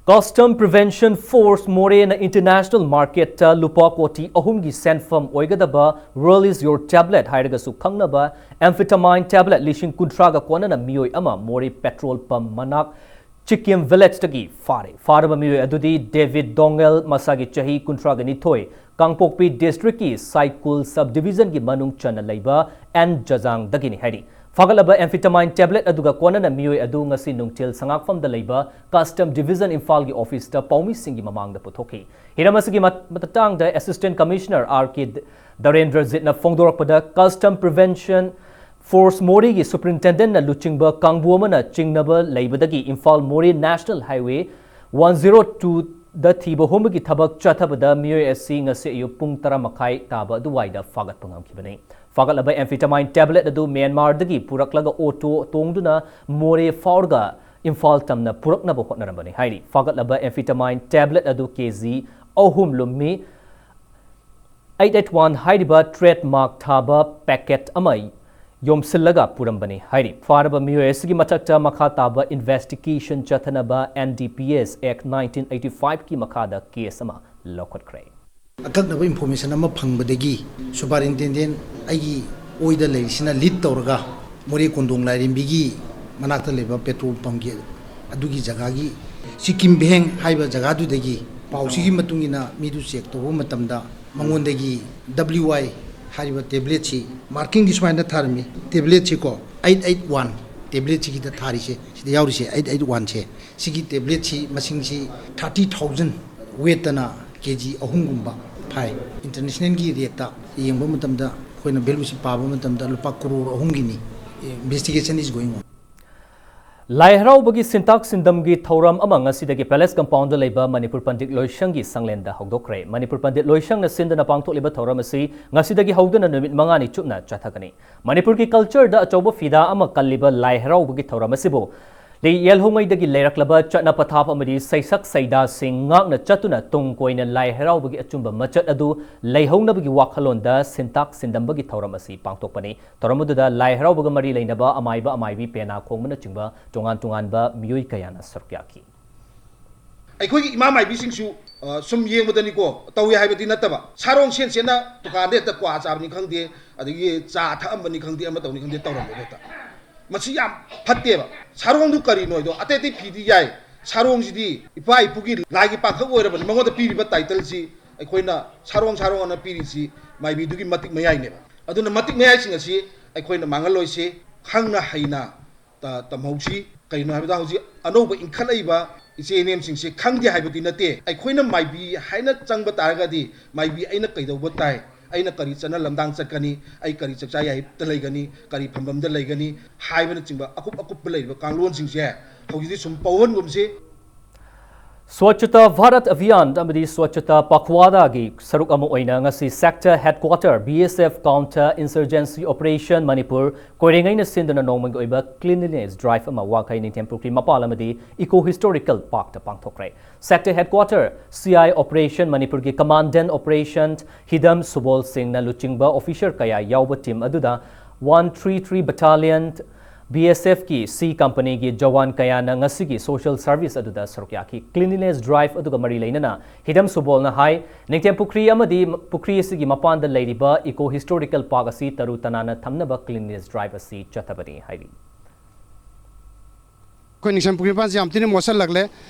Custom Prevention Force ꯃꯣꯔꯦꯅ international market ꯇ ꯂꯨꯄꯥ ꯀꯣꯇꯤ ꯑꯍꯨꯝꯒꯤ ꯁꯦꯟꯐꯝ ꯑꯣꯏꯒꯗꯕ Release Your Tablet ꯍꯥꯏꯔꯒꯁꯨ ꯈꯪꯅꯕ amphetamine tablet ꯂꯤꯁꯤꯡ ꯀꯨꯟꯊ꯭ꯔꯥꯒ ꯀꯣꯟꯅꯅ ꯃꯤꯑꯣꯏ ꯑꯃ ꯃꯣꯔꯦ petrol pump ꯃꯅꯥꯛ ꯆꯤꯀꯦꯝ village ꯇꯒꯤ ꯐꯥꯔꯦ꯫ ꯐꯥꯔꯕ ꯃꯤꯑꯣꯏ ꯑꯗꯨꯗꯤ ꯗꯦꯕꯤꯗ ꯗꯣꯡꯒꯦꯜ, ꯃꯁꯥꯒꯤ ꯆꯍꯤ ꯀꯨꯟꯊ꯭ꯔꯥꯒ ꯅꯤꯊꯣꯏ, ꯀꯥꯡꯄꯣꯛꯄꯤ district ꯀꯤ ꯁꯥꯏꯀꯨꯜ sub division ꯒꯤ ꯃꯅꯨꯡ ꯆꯟꯅ ꯂꯩꯕ ꯑꯦꯟ ꯖꯖꯥꯡꯗꯒꯤꯅꯤ ꯍꯥꯏꯔꯤ꯫ ꯐꯥꯒꯠꯂꯕ amphetamine tablet ꯑꯗꯨꯒ ꯀꯣꯟꯅꯅ ꯃꯤꯑꯣꯏ ꯑꯗꯨ ꯉꯁꯤ ꯅꯨꯡꯊꯤꯜ ꯁꯉꯥꯛꯐꯝꯗ ꯂꯩꯕ Custom Division ꯏꯝꯐꯥꯜꯒꯤ office ꯇ ꯄꯥꯎꯃꯤꯁꯤꯡꯒꯤ ꯃꯃꯥꯡꯗ ꯄꯨꯊꯣꯛꯈꯤ꯫ ꯍꯤꯔꯝ ꯑꯁꯤꯒꯤ ꯃꯠ-, ꯃꯇꯥꯡꯗ Assistant Commissioner R K ꯗꯔꯦꯟꯗ꯭ꯔꯖꯤꯠꯅ ꯐꯣꯡꯗꯣꯔꯛꯄꯗ, Custom Prevention Force ꯃꯣꯔꯦꯒꯤ superintendent ꯅ ꯂꯨꯆꯤꯡꯕ ꯀꯥꯡꯕꯨ ꯑꯃꯅ ꯆꯤꯡꯅꯕ ꯂꯩꯕꯗꯒꯤ ꯏꯝꯐꯥꯜ ꯃꯣꯔꯦ National Highway ꯋꯥꯟ ꯖꯤꯔꯣ ꯇꯨꯗ ꯊꯤꯕ ꯍꯨꯝꯕꯒꯤ ꯊꯕꯛ ꯆꯠꯊꯕꯗ ꯃꯤꯑꯣꯏ ꯑꯁꯤ ꯉꯁꯤ ꯑꯌꯨꯛ ꯄꯨꯡ ꯇꯔꯥ ꯃꯈꯥꯏ ꯇꯥꯕ ꯑꯗꯨꯋꯥꯏꯗ ꯐꯥꯒꯠꯄ ꯉꯝꯈꯤꯕꯅꯤ꯫ ꯐꯥꯒꯠꯂꯕ amphetamine tablet ꯑꯗꯨ ꯃ꯭ꯌꯥꯟꯃꯥꯔꯗꯒꯤ ꯄꯨꯔꯛꯂꯒ ꯑꯣꯇꯣ ꯇꯣꯡꯗꯨꯅ ꯃꯣꯔꯦ ꯐꯥꯎꯔꯒ ꯏꯝꯐꯥꯜ ꯇꯝꯅ ꯄꯨꯔꯛꯅꯕ ꯍꯣꯠꯅꯔꯝꯕꯅꯤ ꯍꯥꯏꯔꯤ꯫ ꯐꯥꯒꯠꯂꯕ amphetamine tablet ꯑꯗꯨ ꯀꯦ ꯖꯤ ꯑꯍꯨꯝ ꯂꯨꯝꯃꯤ꯫ ꯑꯩꯠ ꯑꯩꯠ ꯋꯥꯟ ꯍꯥꯏꯔꯤꯕ trademark ꯊꯥꯕ packet ꯑꯃ ꯌꯣꯝꯁꯤꯜꯂꯒ ꯄꯨꯔꯝꯕꯅꯤ ꯍꯥꯏꯔꯤ꯫ ꯐꯥꯔꯕ ꯃꯤꯑꯣꯏ ꯑꯁꯤꯒꯤ ꯃꯊꯛꯇ ꯃꯈꯥ ꯇꯥꯕ investigation ꯆꯠꯊꯅꯕ N D P S Act nineteen eighty five ꯀꯤ ꯃꯈꯥꯗ case ꯑꯃ ꯂꯧꯈꯠꯈ꯭ꯔꯦ꯫ ꯑꯀꯛꯅꯕ information ꯑꯃ ꯐꯪꯕꯗꯒꯤ superintendent ꯑꯩꯒꯤ ꯑꯣꯏꯗ ꯂꯩꯔꯤꯁꯤꯅ lead ꯇꯧꯔꯒ ꯃꯣꯔꯦ ꯀꯣꯟꯗꯣꯡ ꯂꯥꯏꯔꯦꯝꯕꯤꯒꯤ ꯃꯅꯥꯛꯇ ꯂꯩꯕ petrol pumpꯀꯤ ꯑꯗꯨꯒꯤ ꯖꯒꯥꯒꯤ ꯁꯤꯀꯤꯝ ꯚꯦꯡ ꯍꯥꯏꯕ ꯖꯒꯥꯗꯨꯗꯒꯤ ꯄꯥꯎꯁꯤꯒꯤ ꯃꯇꯨꯡ ꯏꯟꯅ ꯃꯤꯗꯨ check ꯇꯧꯕ ꯃꯇꯝꯗ ꯃꯉꯣꯟꯗꯒꯤ W I ꯍꯥꯏꯔꯤꯕ tabletꯁꯤ markingꯗꯤ ꯁꯨꯃꯥꯏꯅ ꯊꯥꯔꯝꯃꯤ꯫ Tabletꯁꯤꯀꯣ, eight eight one, tabletꯁꯤꯒꯤꯗ ꯊꯥꯔꯤꯁꯦ, ꯁꯤꯗ ꯌꯥꯎꯔꯤꯁꯦ eight eight oneꯁꯦ, ꯁꯤꯒꯤ tabletꯁꯤ ꯃꯁꯤꯡꯁꯤ thirty thousand weightꯇꯅ K G ꯑꯍꯨꯝꯒꯨꯝꯕ ꯐꯥꯏ꯫ Internationalꯒꯤ rateꯇ ꯌꯦꯡꯕ ꯃꯇꯝꯗ, ꯑꯩꯈꯣꯏꯅ valueꯁꯤ ꯄꯥꯕ ꯃꯇꯝꯗ ꯂꯨꯄꯥ crore ꯑꯍꯨꯝꯒꯤꯅꯤ꯫ Investigation is going on. ꯂꯥꯏ ꯍꯔꯥꯎꯕꯒꯤ ꯁꯤꯟꯇꯥꯛ ꯁꯤꯟꯗꯝꯒꯤ ꯊꯧꯔꯝ ꯑꯃ ꯉꯁꯤꯗꯒꯤ Palace Compoundꯗ ꯂꯩꯕ ꯃꯅꯤꯄꯨꯔ ꯄꯟꯗꯤꯠ ꯂꯣꯏꯁꯪꯒꯤ ꯁꯪꯂꯦꯟꯗ ꯍꯧꯗꯣꯛꯈ꯭ꯔꯦ꯫ ꯃꯅꯤꯄꯨꯔ ꯄꯟꯗꯤꯠ ꯂꯣꯏꯁꯪꯅ ꯁꯤꯟꯗꯨꯅ ꯄꯥꯡꯊꯣꯛꯂꯤꯕ ꯊꯧꯔꯝ ꯑꯁꯤ ꯉꯁꯤꯗꯒꯤ ꯍꯧꯗꯨꯅ ꯅꯨꯃꯤꯠ ꯃꯉꯥꯅꯤ ꯆꯨꯞꯅ ꯆꯠꯊꯒꯅꯤ꯫ ꯃꯅꯤꯄꯨꯔꯒꯤ cultureꯗ ꯑꯆꯧꯕ ꯐꯤꯗꯥ ꯑꯃ ꯀꯜꯂꯤꯕ ꯂꯥꯏ ꯍꯔꯥꯎꯕꯒꯤ ꯊꯧꯔꯝ ꯑꯁꯤꯕꯨ ꯂꯤ ꯌꯦꯜꯍꯧꯉꯩꯗꯒꯤ ꯂꯩꯔꯛꯂꯕ ꯆꯠꯅ ꯄꯊꯥꯞ ꯑꯃꯗꯤ ꯁꯩꯁꯛ ꯁꯩꯗꯥꯁꯤꯡ ꯉꯥꯛꯅ ꯆꯠꯇꯨꯅ ꯇꯨꯡ ꯀꯣꯏꯅ ꯂꯥꯏ ꯍꯔꯥꯎꯕꯒꯤ ꯑꯆꯨꯝꯕ ꯃꯆꯠ ꯑꯗꯨ ꯂꯩꯍꯧꯅꯕꯒꯤ ꯋꯥꯈꯜꯂꯣꯟꯗ ꯁꯤꯟꯇꯥꯛ ꯁꯤꯟꯗꯝꯕꯒꯤ ꯊꯧꯔꯝ ꯑꯁꯤ ꯄꯥꯡꯊꯣꯛꯄꯅꯤ꯫ ꯊꯧꯔꯝ ꯑꯗꯨꯗ ꯂꯥꯏ ꯍꯔꯥꯎꯕꯒ ꯃꯔꯤ ꯂꯩꯅꯕ ꯑꯃꯥꯏꯕ ꯑꯃꯥꯏꯕꯤ ꯄꯦꯅꯥ ꯈꯣꯡꯕꯅꯆꯤꯡꯕ ꯇꯣꯉꯥꯟ ꯇꯣꯉꯥꯟꯕ ꯃꯤꯑꯣꯏ ꯀꯌꯥꯅ ꯁꯔꯨꯛ ꯌꯥꯈꯤ꯫ ꯑꯩꯈꯣꯏꯒꯤ ꯏꯃꯥ ꯃꯥꯏꯕꯤꯁꯤꯡꯁꯨ, ꯑ, ꯁꯨꯝ ꯌꯦꯡꯕꯗꯅꯤꯀꯣ, ꯇꯧꯏ ꯍꯥꯏꯕꯗꯤ ꯅꯠꯇꯕ, ꯁꯥꯔꯣꯡ ꯁꯦꯟ ꯁꯦꯟꯅ ꯗꯨꯀꯥꯟꯗ ꯍꯦꯛꯇ ꯀ꯭ꯋꯥ ꯆꯥꯕꯅꯤ ꯈꯪꯗꯦ, ꯑꯗꯒꯤ ꯆꯥ ꯊꯛꯑꯝꯕꯅꯤ ꯈꯪꯗꯦ, ꯑꯃ ꯇꯧꯅꯤ ꯈꯪꯗꯦ, ꯇꯧꯔꯝꯃꯦꯕ ꯍꯦꯛꯇ꯫ ꯃꯁꯤ ꯌꯥꯝ ꯐꯠꯇꯦꯕ꯫ ꯁꯥꯔꯣꯡꯗꯨ ꯀꯔꯤꯅꯣ ꯍꯥꯏꯗꯣ, ꯑꯇꯩ ꯑꯇꯩ ꯐꯤꯗꯤ ꯌꯥꯏ, ꯁꯥꯔꯣꯡꯁꯤꯗꯤ ꯏꯄꯥ ꯏꯄꯨꯒꯤ ꯂꯥꯏꯒꯤ ꯄꯥꯡꯈꯛ ꯑꯣꯏꯔꯕꯅꯤ, ꯃꯉꯣꯟꯗ ꯄꯤꯔꯤꯕ titleꯁꯤ, ꯑꯩꯈꯣꯏꯅ ꯁꯥꯔꯣꯡ ꯁꯥꯔꯣꯡ ꯑꯅ ꯄꯤꯔꯤꯁꯤ ꯃꯥꯏꯕꯤꯗꯨꯒꯤ ꯃꯇꯤꯛ ꯃꯌꯥꯏꯅꯦꯕ꯫ ꯑꯗꯨꯅ ꯃꯇꯤꯛ ꯃꯌꯥꯏꯁꯤꯡ ꯑꯁꯤ ꯑꯩꯈꯣꯏꯅ ꯃꯥꯡꯍꯜꯂꯣꯏꯁꯤ, ꯈꯪꯅ ꯍꯩꯅ ꯇ-, ꯇꯝꯍꯧꯁꯤ꯫ ꯀꯩꯅꯣ ꯍꯥꯏꯕꯗ ꯍꯧꯖꯤꯛ ꯑꯅꯧꯕ ꯏꯟꯈꯠꯂꯛꯏꯕ ꯏꯆꯦ ꯏꯅꯦꯝꯁꯤꯡꯁꯦ ꯈꯪꯗꯦ ꯍꯥꯏꯕꯗꯤ ꯅꯠꯇꯦ꯫ ꯑꯩꯈꯣꯏꯅ ꯃꯥꯏꯕꯤ ꯍꯥꯏꯅ ꯆꯪꯕ ꯇꯥꯔꯒꯗꯤ ꯃꯥꯏꯕꯤ ꯑꯩꯅ ꯀꯩꯗꯧꯕ ꯇꯥꯏ, ꯑꯩꯅ ꯀꯔꯤ ꯆꯠꯅ ꯂꯝꯗꯥꯡ ꯆꯠꯀꯅꯤ, ꯑꯩ ꯀꯔꯤ ꯆꯥꯛꯆꯥ ꯌꯥꯏꯗ ꯂꯩꯒꯅꯤ, ꯀꯔꯤ ꯐꯝꯐꯝꯗ ꯂꯩꯒꯅꯤ ꯍꯥꯏꯕꯅꯆꯤꯡꯕ ꯑꯀꯨꯞ ꯑꯀꯨꯞꯄ ꯂꯩꯔꯤꯕ ꯀꯥꯡꯂꯣꯟꯁꯤꯡꯁꯦ ꯍꯧꯖꯤꯛꯇꯤ ꯁꯨꯝ ꯄꯧꯍꯟꯒꯨꯝꯁꯤ꯫ Swachhata Bharat Abhiyan ꯑꯃꯗꯤ Swachhata Pakhwadagi ꯁꯔꯨꯛ ꯑꯃ ꯑꯣꯏꯅ ꯉꯁꯤ Sector Headquarter, B S F Counter Insurgency Operation Manipur, ꯀꯣꯏꯔꯦꯡꯒꯩꯅ ꯁꯤꯟꯗꯨꯅ ꯅꯣꯡꯃꯒꯤ ꯑꯣꯏꯕ Cleanliness Drive ꯑꯃ ꯋꯥꯡꯈꯩ ꯅꯤꯡꯊꯦꯝ ꯄꯨꯈ꯭ꯔꯤ ꯃꯄꯥꯜ ꯑꯃꯗꯤ Eco Historical Parkꯇ ꯄꯥꯡꯊꯣꯛꯈ꯭ꯔꯦ꯫ Sector Headquarter, C I Operation Manipurꯒꯤ Commandant Operation ꯍꯤꯗꯝ ꯁꯨꯕꯣꯜ ꯁꯤꯡꯅ ꯂꯨꯆꯤꯡꯕ officer ꯀꯌꯥ ꯌꯥꯎꯕ team ꯑꯗꯨꯗ one three three Battalion B S Fꯀꯤ C Companyꯒꯤ Jawan ꯀꯌꯥꯅ ꯉꯁꯤꯒꯤ social service ꯑꯗꯨꯗ ꯁꯔꯨꯛ ꯌꯥꯈꯤ꯫ Cleanliness Drive ꯑꯗꯨꯒ ꯃꯔꯤ ꯂꯩꯅꯅ ꯍꯤꯗꯝ ꯁꯨꯕꯣꯜꯅ ꯍꯥꯏ, ꯅꯤꯡꯊꯦꯝ ꯄꯨꯈ꯭ꯔꯤ ꯑꯃꯗꯤ ꯄꯨꯈ꯭ꯔꯤ ꯑꯁꯤꯒꯤ ꯃꯄꯥꯟꯗ ꯂꯩꯔꯤꯕ Eco Historical Park ꯑꯁꯤ ꯇꯔꯨ ꯇꯅꯥꯟꯅ ꯊꯝꯅꯕ Cleanliness Drive ꯑꯁꯤ ꯆꯠꯊꯕꯅꯤ ꯍꯥꯏꯔꯤ꯫ ꯑꯩꯈꯣꯏ ꯅꯤꯡꯊꯦꯝ ꯄꯨꯈ꯭ꯔꯤ ꯃꯄꯥꯟꯁꯤ ꯌꯥꯝ ꯊꯤꯅ ꯃꯣꯠꯁꯤꯜꯂꯛꯂꯦ꯫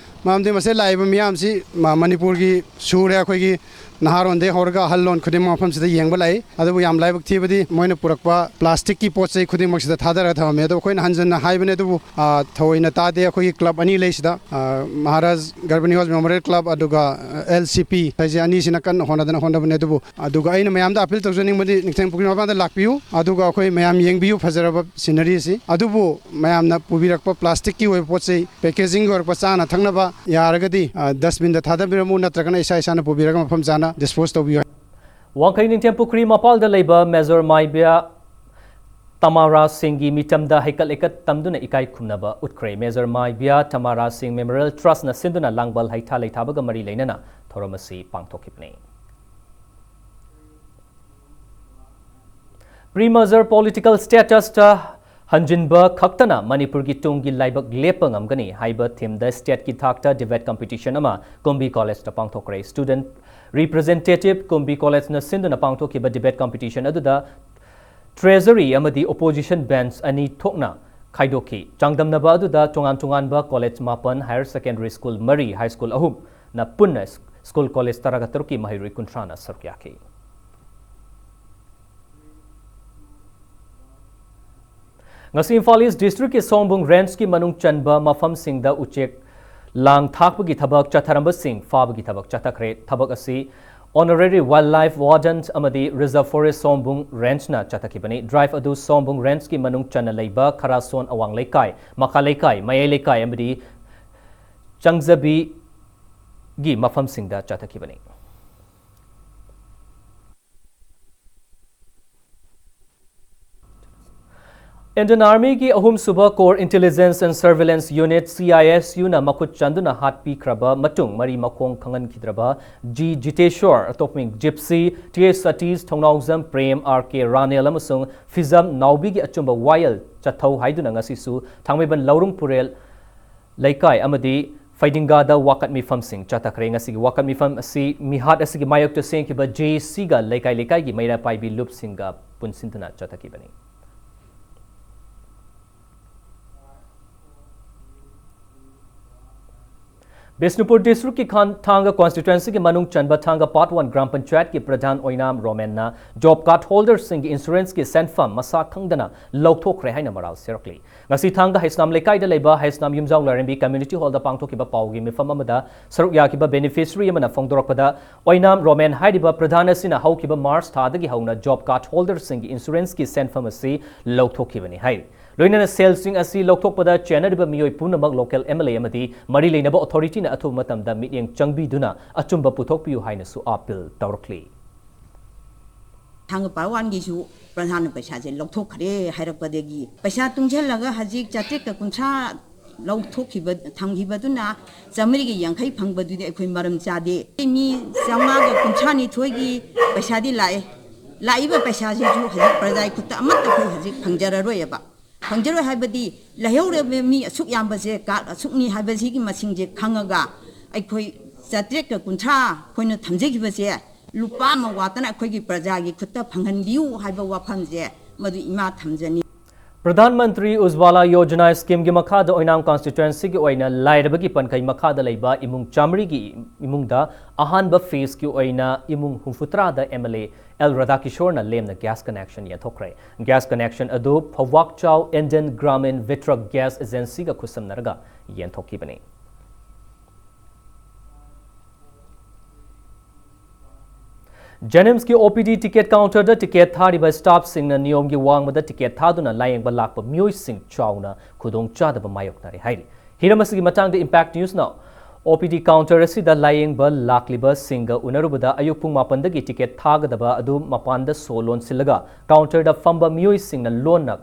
ꯃꯔꯝꯗꯤ ꯃꯁꯤꯗ ꯂꯥꯛꯏꯕ ꯃꯤꯌꯥꯝꯁꯤ ꯃ-, ꯃꯅꯤꯄꯨꯔꯒꯤ ꯁꯨꯔꯦ, ꯑꯩꯈꯣꯏꯒꯤ ꯅꯍꯥꯔꯣꯟꯗꯒꯤ ꯍꯧꯔꯒ ꯑꯍꯜꯂꯣꯟ ꯈꯨꯗꯤꯡꯃꯛ ꯃꯐꯝꯁꯤꯗ ꯌꯦꯡꯕ ꯂꯥꯛꯏ꯫ ꯑꯗꯨꯕꯨ ꯌꯥꯝ ꯂꯥꯏꯕꯛ ꯊꯤꯕꯗꯤ ꯃꯣꯏꯅ ꯄꯨꯔꯛꯄ plasticꯀꯤ ꯄꯣꯠ ꯆꯩ ꯈꯨꯗꯤꯡꯃꯛꯁꯤꯗ ꯊꯥꯗꯔꯒ ꯊꯝꯃꯝꯃꯦ꯫ ꯑꯗꯣ ꯑꯩꯈꯣꯏꯅ ꯍꯟꯖꯟꯅ ꯍꯥꯏꯕꯅꯦ, ꯑꯗꯨꯕꯨ, ꯑ, ꯊꯑꯣꯏꯅ ꯇꯥꯗꯦ꯫ ꯑꯩꯈꯣꯏꯒꯤ club ꯑꯅꯤ ꯂꯩꯁꯤꯗ, ꯑ, ꯃꯍꯥꯔꯥꯖ ꯒꯔꯚꯅꯤ ꯍꯣꯁ Memorial Club ꯑꯗꯨꯒ, ꯑ, L C P ꯍꯥꯏꯁꯦ ꯑꯅꯤꯁꯤꯅ ꯀꯟꯅ ꯍꯣꯠꯅꯗꯅ ꯍꯣꯠꯅꯕꯅꯦ꯫ ꯑꯗꯨꯕꯨ, ꯑꯗꯨꯒ ꯑꯩꯅ ꯃꯌꯥꯝꯗ appeal ꯇꯧꯖꯅꯤꯡꯕꯗꯤ ꯅꯤꯡꯊꯦꯝ ꯄꯨꯈ꯭ꯔꯤ ꯃꯄꯥꯟꯗ ꯂꯥꯛꯄꯤꯌꯨ, ꯑꯗꯨꯒ ꯑꯩꯈꯣꯏ ꯃꯌꯥꯝ ꯌꯦꯡꯕꯤꯌꯨ ꯐꯖꯔꯕ scenery ꯑꯁꯤ꯫ ꯑꯗꯨꯕꯨ ꯃꯌꯥꯝꯅ ꯄꯨꯕꯤꯔꯛꯄ plasticꯀꯤ ꯑꯣꯏꯕ ꯄꯣꯠ ꯆꯩ, packagingꯒꯤ ꯑꯣꯏꯔꯛꯄ ꯆꯥꯅ ꯊꯛꯅꯕ ꯌꯥꯔꯒꯗꯤ, ꯑ, dustbinꯗ ꯊꯥꯗꯕꯤꯔꯝꯃꯨ, ꯅꯠꯇ꯭ꯔꯒꯅ ꯏꯁꯥ ꯏꯁꯥꯅ ꯄꯨꯕꯤꯔꯒ ꯃꯐꯝ ꯆꯥꯅ dispose ꯇꯧꯕꯤꯌꯨ꯫ ꯋꯥꯡꯈꯩ ꯅꯤꯡꯊꯦꯝ ꯄꯨꯈ꯭ꯔꯤ ꯃꯄꯥꯜꯗ ꯂꯩꯕ Major ꯃꯥꯏꯕ ꯇꯃꯥꯔꯥ ꯁꯤꯡꯒꯤ ꯃꯤꯇꯝꯗ ꯍꯩꯀꯠ ꯂꯩꯀꯠ ꯇꯝꯗꯨꯅ ꯏꯀꯥꯏ ꯈꯨꯝꯅꯕ ꯎꯠꯈ꯭ꯔꯦ꯫ Major ꯃꯥꯏꯕ ꯇꯃꯥꯔꯥ ꯁꯤꯡ Memorial Trustꯅ ꯁꯤꯟꯗꯨꯅ ꯂꯥꯡꯕꯜ ꯍꯩꯊꯥ ꯂꯩꯊꯥꯕꯒ ꯃꯔꯤ ꯂꯩꯅꯅ ꯊꯧꯔꯝ ꯑꯁꯤ ꯄꯥꯡꯊꯣꯛꯈꯤꯕꯅꯤ꯫ Pre-merger political statusꯇ ꯍꯟꯖꯤꯟꯕ ꯈꯛꯇꯅ ꯃꯅꯤꯄꯨꯔꯒꯤ ꯇꯨꯡꯒꯤ ꯂꯥꯏꯕꯛ ꯂꯦꯞꯄ ꯉꯝꯒꯅꯤ ꯍꯥꯏꯕ themeꯗ stateꯀꯤ ꯊꯥꯛꯇ debate competition ꯑꯃ ꯀꯨꯝꯕꯤ Collegeꯇ ꯄꯥꯡꯊꯣꯛꯈ꯭ꯔꯦ꯫ Student representative ꯀꯨꯝꯕꯤ Collegeꯅ ꯁꯤꯟꯗꯨꯅ ꯄꯥꯡꯊꯣꯛꯈꯤꯕ debate competition ꯑꯗꯨꯗ Treasury ꯑꯃꯗꯤ Opposition bench ꯑꯅꯤ ꯊꯣꯛꯅ ꯈꯥꯏꯗꯣꯛꯈꯤ꯫ ꯆꯥꯡꯗꯝꯅꯕ ꯑꯗꯨꯗ ꯇꯣꯉꯥꯟ ꯇꯣꯉꯥꯟꯕ college ꯃꯥꯄꯟ, higher secondary school ꯃꯔꯤ, high school ꯑꯍꯨꯝꯅ ꯄꯨꯟꯅ school college ꯇꯔꯥꯒ ꯇꯔꯨꯛꯀꯤ ꯃꯍꯩꯔꯣꯏ ꯀꯨꯟꯊ꯭ꯔꯥꯅ ꯁꯔꯨꯛ ꯌꯥꯈꯤ꯫ ꯉꯁꯤ ꯏꯝꯐꯥꯜ East Districtꯀꯤ ꯁꯣꯝꯕꯨꯡ Rangeꯀꯤ ꯃꯅꯨꯡ ꯆꯟꯕ ꯃꯐꯝꯁꯤꯡꯗ ꯎꯆꯦꯛ ꯂꯥꯡ ꯊꯥꯛꯄꯒꯤ ꯊꯕꯛ ꯆꯠꯊꯔꯝꯕꯁꯤꯡ ꯐꯥꯕꯒꯤ ꯊꯕꯛ ꯆꯠꯊꯈ꯭ꯔꯦ꯫ ꯊꯕꯛ ꯑꯁꯤ Honorary Wildlife Warden ꯑꯃꯗꯤ Reserve Forest ꯁꯣꯝꯕꯨꯡ Rangeꯅ ꯆꯠꯊꯈꯤꯕꯅꯤ꯫ Drive ꯑꯗꯨ ꯁꯣꯝꯕꯨꯡ Rangeꯀꯤ ꯃꯅꯨꯡ ꯆꯟꯅ ꯂꯩꯕ ꯈꯔꯥꯁꯣꯟ ꯑꯋꯥꯡ ꯂꯩꯀꯥꯏ, ꯃꯈꯥ ꯂꯩꯀꯥꯏ, ꯃꯌꯥꯏ ꯂꯩꯀꯥꯏ ꯑꯃꯗꯤ ꯆꯪꯖꯕꯤ ꯒꯤ ꯃꯐꯝꯁꯤꯡꯗ ꯆꯠꯊꯈꯤꯕꯅꯤ꯫ Indian Army ꯒꯤ ꯑꯍꯨꯝꯁꯨꯕ Core Intelligence and Surveillance Unit, C I S U ꯅ ꯃꯈꯨꯠ ꯆꯟꯗꯨꯅ ꯍꯥꯠꯄꯤꯈ꯭ꯔꯕ ꯃꯇꯨꯡ ꯃꯔꯤ ꯃꯈꯣꯡ ꯈꯪꯍꯟꯈꯤꯗ꯭ꯔꯕ G ꯖꯤꯇꯦꯁꯣꯔ, ꯑꯇꯣꯞꯄ ꯃꯤꯡ ꯖꯤꯞꯁꯤ, T S Satish, Thounaojam Prem, R K Ranel ꯑꯃꯁꯨꯡ ꯐꯤꯖꯝ ꯅꯥꯎꯕꯤꯒꯤ ꯑꯆꯨꯝꯕ ꯋꯥꯌꯦꯜ ꯆꯠꯊꯧ ꯍꯥꯏꯗꯨꯅ ꯉꯁꯤꯁꯨ ꯊꯥꯡꯃꯩꯕꯟ ꯂꯧꯔꯨꯡ ꯄꯨꯔꯦꯜ ꯂꯩꯀꯥꯏ ꯑꯃꯗꯤ ꯐꯩꯗꯤꯡꯒꯥꯗ ꯋꯥꯀꯠ ꯃꯤꯐꯝꯁꯤꯡ ꯆꯠꯊꯈ꯭ꯔꯦ꯫ ꯉꯁꯤꯒꯤ ꯋꯥꯀꯠ ꯃꯤꯐꯝ ꯑꯁꯤ ꯃꯤꯍꯥꯠ ꯑꯁꯤꯒꯤ ꯃꯥꯌꯣꯛꯇ ꯁꯦꯝꯈꯤꯕ J C ꯒ ꯂꯩꯀꯥꯏ ꯂꯩꯀꯥꯏꯒꯤ ꯃꯩꯔꯥ ꯄꯥꯏꯕꯤ ꯂꯨꯞꯁꯤꯡꯒ ꯄꯨꯟꯁꯤꯟꯗꯨꯅ ꯆꯠꯊꯈꯤꯕꯅꯤ꯫ ꯕꯤꯁꯅꯨꯄꯨꯔ ꯗꯤꯁꯇ꯭ꯔꯤꯛꯀꯤ ꯈꯥꯟ-, ꯊꯥꯡꯒ ꯀꯣꯟꯁꯇꯤꯇ꯭ꯋꯦꯟꯁꯤꯒꯤ ꯃꯅꯨꯡ ꯆꯟꯕ ꯊꯥꯡꯒ ꯄꯥꯔꯠ ꯋꯥꯟ ꯒ꯭ꯔꯥꯝ ꯄꯟꯆꯥꯌꯠꯀꯤ ꯄ꯭ꯔꯙꯥꯟ ꯑꯣꯏꯅꯥꯝ ꯔꯣꯃꯦꯟꯅ ꯖꯣꯕ ꯀꯥꯔꯗ ꯍꯣꯜꯗꯔꯁꯤꯡꯒꯤ ꯏꯟꯁꯨꯔꯦꯟꯁꯀꯤ ꯁꯦꯟꯐꯝ ꯃꯁꯥ ꯈꯪꯗꯅ ꯂꯧꯊꯣꯛꯈ꯭ꯔꯦ ꯍꯥꯏꯅ ꯃꯔꯥꯜ ꯁꯤꯔꯛꯂꯤ꯫ ꯉꯁꯤ ꯊꯥꯡꯒ ꯍꯩꯁꯅꯥꯝ ꯂꯩꯀꯥꯏꯗ ꯂꯩꯕ ꯍꯩꯁꯅꯥꯝ ꯌꯨꯝꯖꯥꯎ ꯂꯥꯏꯔꯦꯝꯕꯤ ꯀꯝꯃ꯭ꯌꯨꯅꯤꯇꯤ ꯍꯣꯜꯗ ꯄꯥꯡꯊꯣꯛꯈꯤꯕ ꯄꯥꯎꯒꯤ ꯃꯤꯐꯝ ꯑꯃꯗ ꯁꯔꯨꯛ ꯌꯥꯈꯤꯕ ꯕꯦꯅꯤꯐꯤꯁꯔꯤ ꯑꯃꯅ ꯐꯣꯡꯗꯣꯔꯛꯄꯗ, ꯑꯣꯏꯅꯥꯝ ꯔꯣꯃꯦꯟ ꯍꯥꯏꯔꯤꯕ ꯄ꯭ꯔꯙꯥꯟ ꯑꯁꯤꯅ ꯍꯧꯈꯤꯕ ꯃꯥꯔꯆ ꯊꯥꯗꯒꯤ ꯍꯧꯅ ꯖꯣꯕ ꯀꯥꯔꯗ ꯍꯣꯜꯗꯔꯁꯤꯡꯒꯤ ꯏꯟꯁꯨꯔꯦꯟꯁꯀꯤ ꯁꯦꯟꯐꯝ ꯑꯁꯤ ꯂꯧꯊꯣꯛꯈꯤꯕꯅꯤ ꯍꯥꯏꯔꯤ꯫ ꯂꯣꯏꯅꯅ ꯁꯦꯜꯁꯤꯡ ꯑꯁꯤ ꯂꯧꯊꯣꯛꯄꯗ ꯆꯦꯟꯅꯔꯤꯕ ꯃꯤꯑꯣꯏ ꯄꯨꯝꯅꯃꯛ ꯂꯣꯀꯦꯜ M L A ꯑꯃꯗꯤ ꯃꯔꯤ ꯂꯩꯅꯕ ꯑꯣꯊꯣꯔꯤꯇꯤꯅ ꯑꯊꯨꯕ ꯃꯇꯝꯗ ꯃꯤꯠꯌꯦꯡ ꯆꯪꯕꯤꯗꯨꯅ ꯑꯆꯨꯝꯕ ꯄꯨꯊꯣꯛꯄꯤꯌꯨ ꯍꯥꯏꯅꯁꯨ ꯑꯥꯄꯤꯜ ꯇꯧꯔꯛꯂꯤ꯫ ꯊꯥꯡꯒ ꯄꯥꯔꯠ ꯋꯥꯟꯒꯤꯁꯨ ꯄ꯭ꯔꯙꯥꯟꯅ ꯄꯩꯁꯥꯁꯦ ꯂꯧꯊꯣꯛꯈ꯭ꯔꯦ ꯍꯥꯏꯔꯛꯄꯗꯒꯤ ꯄꯩꯁꯥ ꯇꯨꯡꯁꯤꯜꯂꯒ ꯍꯧꯖꯤꯛ ꯆꯥꯇ꯭ꯔꯦꯠꯀ ꯀꯨꯟꯊ꯭ꯔꯥ ꯂꯧꯊꯣꯛꯈꯤꯕ, ꯊꯝꯈꯤꯕꯗꯨꯅ ꯆꯥꯃꯔꯤꯒ ꯌꯥꯡꯈꯩ ꯐꯪꯕꯗꯨꯗꯤ ꯑꯩꯈꯣꯏ ꯃꯔꯝ ꯆꯥꯗꯦ꯫ ꯃꯤ ꯆꯥꯝꯃꯉꯥꯒ ꯀꯨꯟꯊ꯭ꯔꯥ ꯅꯤꯊꯣꯏꯒꯤ ꯄꯩꯁꯥꯗꯤ ꯂꯥꯛꯑꯦ꯫ ꯂꯥꯛꯏꯕ ꯄꯩꯁꯥꯁꯤꯁꯨ ꯍꯧꯖꯤꯛ ꯄ꯭ꯔꯖꯥꯒꯤ ꯈꯨꯠꯇ ꯑꯃꯠꯇ ꯑꯩꯈꯣꯏ ꯍꯧꯖꯤꯛ ꯐꯪꯖꯔꯔꯣꯏꯕ꯫ ꯐꯪꯖꯔꯣꯏ ꯍꯥꯏꯕꯗꯤ ꯂꯩꯍꯧꯔꯤꯕ ꯃꯤ ꯑꯁꯨꯛ ꯌꯥꯝꯕꯁꯦ, ꯀꯥꯔꯗ ꯑꯁꯨꯛꯅꯤ ꯍꯥꯏꯕꯁꯤꯒꯤ ꯃꯁꯤꯡꯁꯦ ꯈꯪꯉꯒ ꯑꯩꯈꯣꯏ ꯆꯥꯇ꯭ꯔꯦꯠꯀ ꯀꯨꯟꯊ꯭ꯔꯥ ꯑꯩꯈꯣꯏꯅ ꯊꯝꯖꯈꯤꯕꯁꯦ ꯂꯨꯄꯥ ꯑꯃ ꯋꯥꯠꯇꯅ ꯑꯩꯈꯣꯏꯒꯤ ꯄ꯭ꯔꯖꯥꯒꯤ ꯈꯨꯠꯇ ꯐꯪꯍꯟꯕꯤꯌꯨ ꯍꯥꯏꯕ ꯋꯥꯐꯝꯁꯦ ꯃꯗꯨ ꯏꯃꯥ ꯊꯝꯖꯅꯤ꯫ ꯄ꯭ꯔꯙꯥꯟ ꯃꯟꯇ꯭ꯔꯤ ꯎꯖ꯭ꯋꯥꯂꯥ ꯌꯣꯖꯅꯥ ꯁ꯭ꯀꯤꯝꯒꯤ ꯃꯈꯥꯗ ꯑꯣꯏꯅꯥꯝ ꯀꯟꯁꯇꯤꯇ꯭ꯋꯦꯟꯁꯤꯒꯤ ꯑꯣꯏꯅ ꯂꯥꯏꯔꯕꯒꯤ ꯄꯟꯈꯩ ꯃꯈꯥꯗ ꯂꯩꯕ ꯏꯃꯨꯡ ꯆꯥꯃꯔꯤꯒꯤ ꯏꯃꯨꯡꯗ ꯑꯍꯥꯟꯕ ꯐꯦꯖꯀꯤ ꯑꯣꯏꯅ ꯏꯃꯨꯡ ꯍꯨꯝꯐꯨꯇꯔꯥꯗ M L A L ꯔꯥꯙꯥꯀꯤꯁꯣꯔꯅ ꯂꯦꯝꯅ ꯒ꯭ꯌꯥꯁ ꯀꯅꯦꯛꯁꯟ ꯌꯦꯟꯊꯣꯛꯈ꯭ꯔꯦ꯫ ꯒ꯭ꯌꯥꯁ ꯀꯅꯦꯛꯁꯟ ꯑꯗꯨ ꯐꯧꯋꯥꯛꯆꯥꯎ ꯏꯟꯗꯤꯌꯟ ꯒ꯭ꯔꯥꯃꯤꯟ ꯚꯤꯇ꯭ꯔꯛ ꯒ꯭ꯌꯥꯁ ꯑꯦꯖꯦꯟꯁꯤꯒ ꯈꯨꯠꯁꯝꯅꯔꯒ ꯌꯦꯟꯊꯣꯛꯈꯤꯕꯅꯤ꯫ ꯖꯦꯅꯤꯝꯁꯀꯤ O P D ꯇꯤꯀꯦꯠ ꯀꯥꯎꯟꯇꯔꯗ ꯇꯤꯀꯦꯠ ꯊꯥꯔꯤꯕ ꯁ꯭ꯇꯥꯐꯁꯤꯡꯅ ꯅꯤꯌꯣꯝꯒꯤ ꯋꯥꯡꯃꯗ ꯇꯤꯀꯦꯠ ꯊꯥꯗꯨꯅ ꯂꯥꯌꯦꯡꯕ ꯂꯥꯛꯄ ꯃꯤꯑꯣꯏꯁꯤꯡ ꯆꯥꯎꯅ ꯈꯨꯗꯣꯡꯆꯥꯗꯕ ꯃꯥꯌꯣꯛꯅꯔꯦ ꯍꯥꯏꯔꯤ꯫ ꯍꯤꯔꯝ ꯑꯁꯤꯒꯤ ꯃꯇꯥꯡꯗ Impact Newsꯅ ꯑꯣ ꯄꯤ ꯗꯤ counter ꯑꯁꯤꯗ ꯂꯥꯌꯦꯡꯕ ꯂꯥꯛꯂꯤꯕꯁꯤꯡꯒ ꯎꯅꯔꯨꯕꯗ ꯑꯌꯨꯛ ꯄꯨꯡ ꯃꯥꯄꯟꯗꯒꯤ ticket ꯊꯥꯒꯗꯕ ꯑꯗꯨ ꯃꯄꯥꯟꯗ ꯁꯣ ꯂꯣꯟꯁꯤꯜꯂꯒ counterꯗ ꯐꯝꯕ ꯃꯤꯑꯣꯏꯁꯤꯡꯅ ꯂꯣꯟꯅ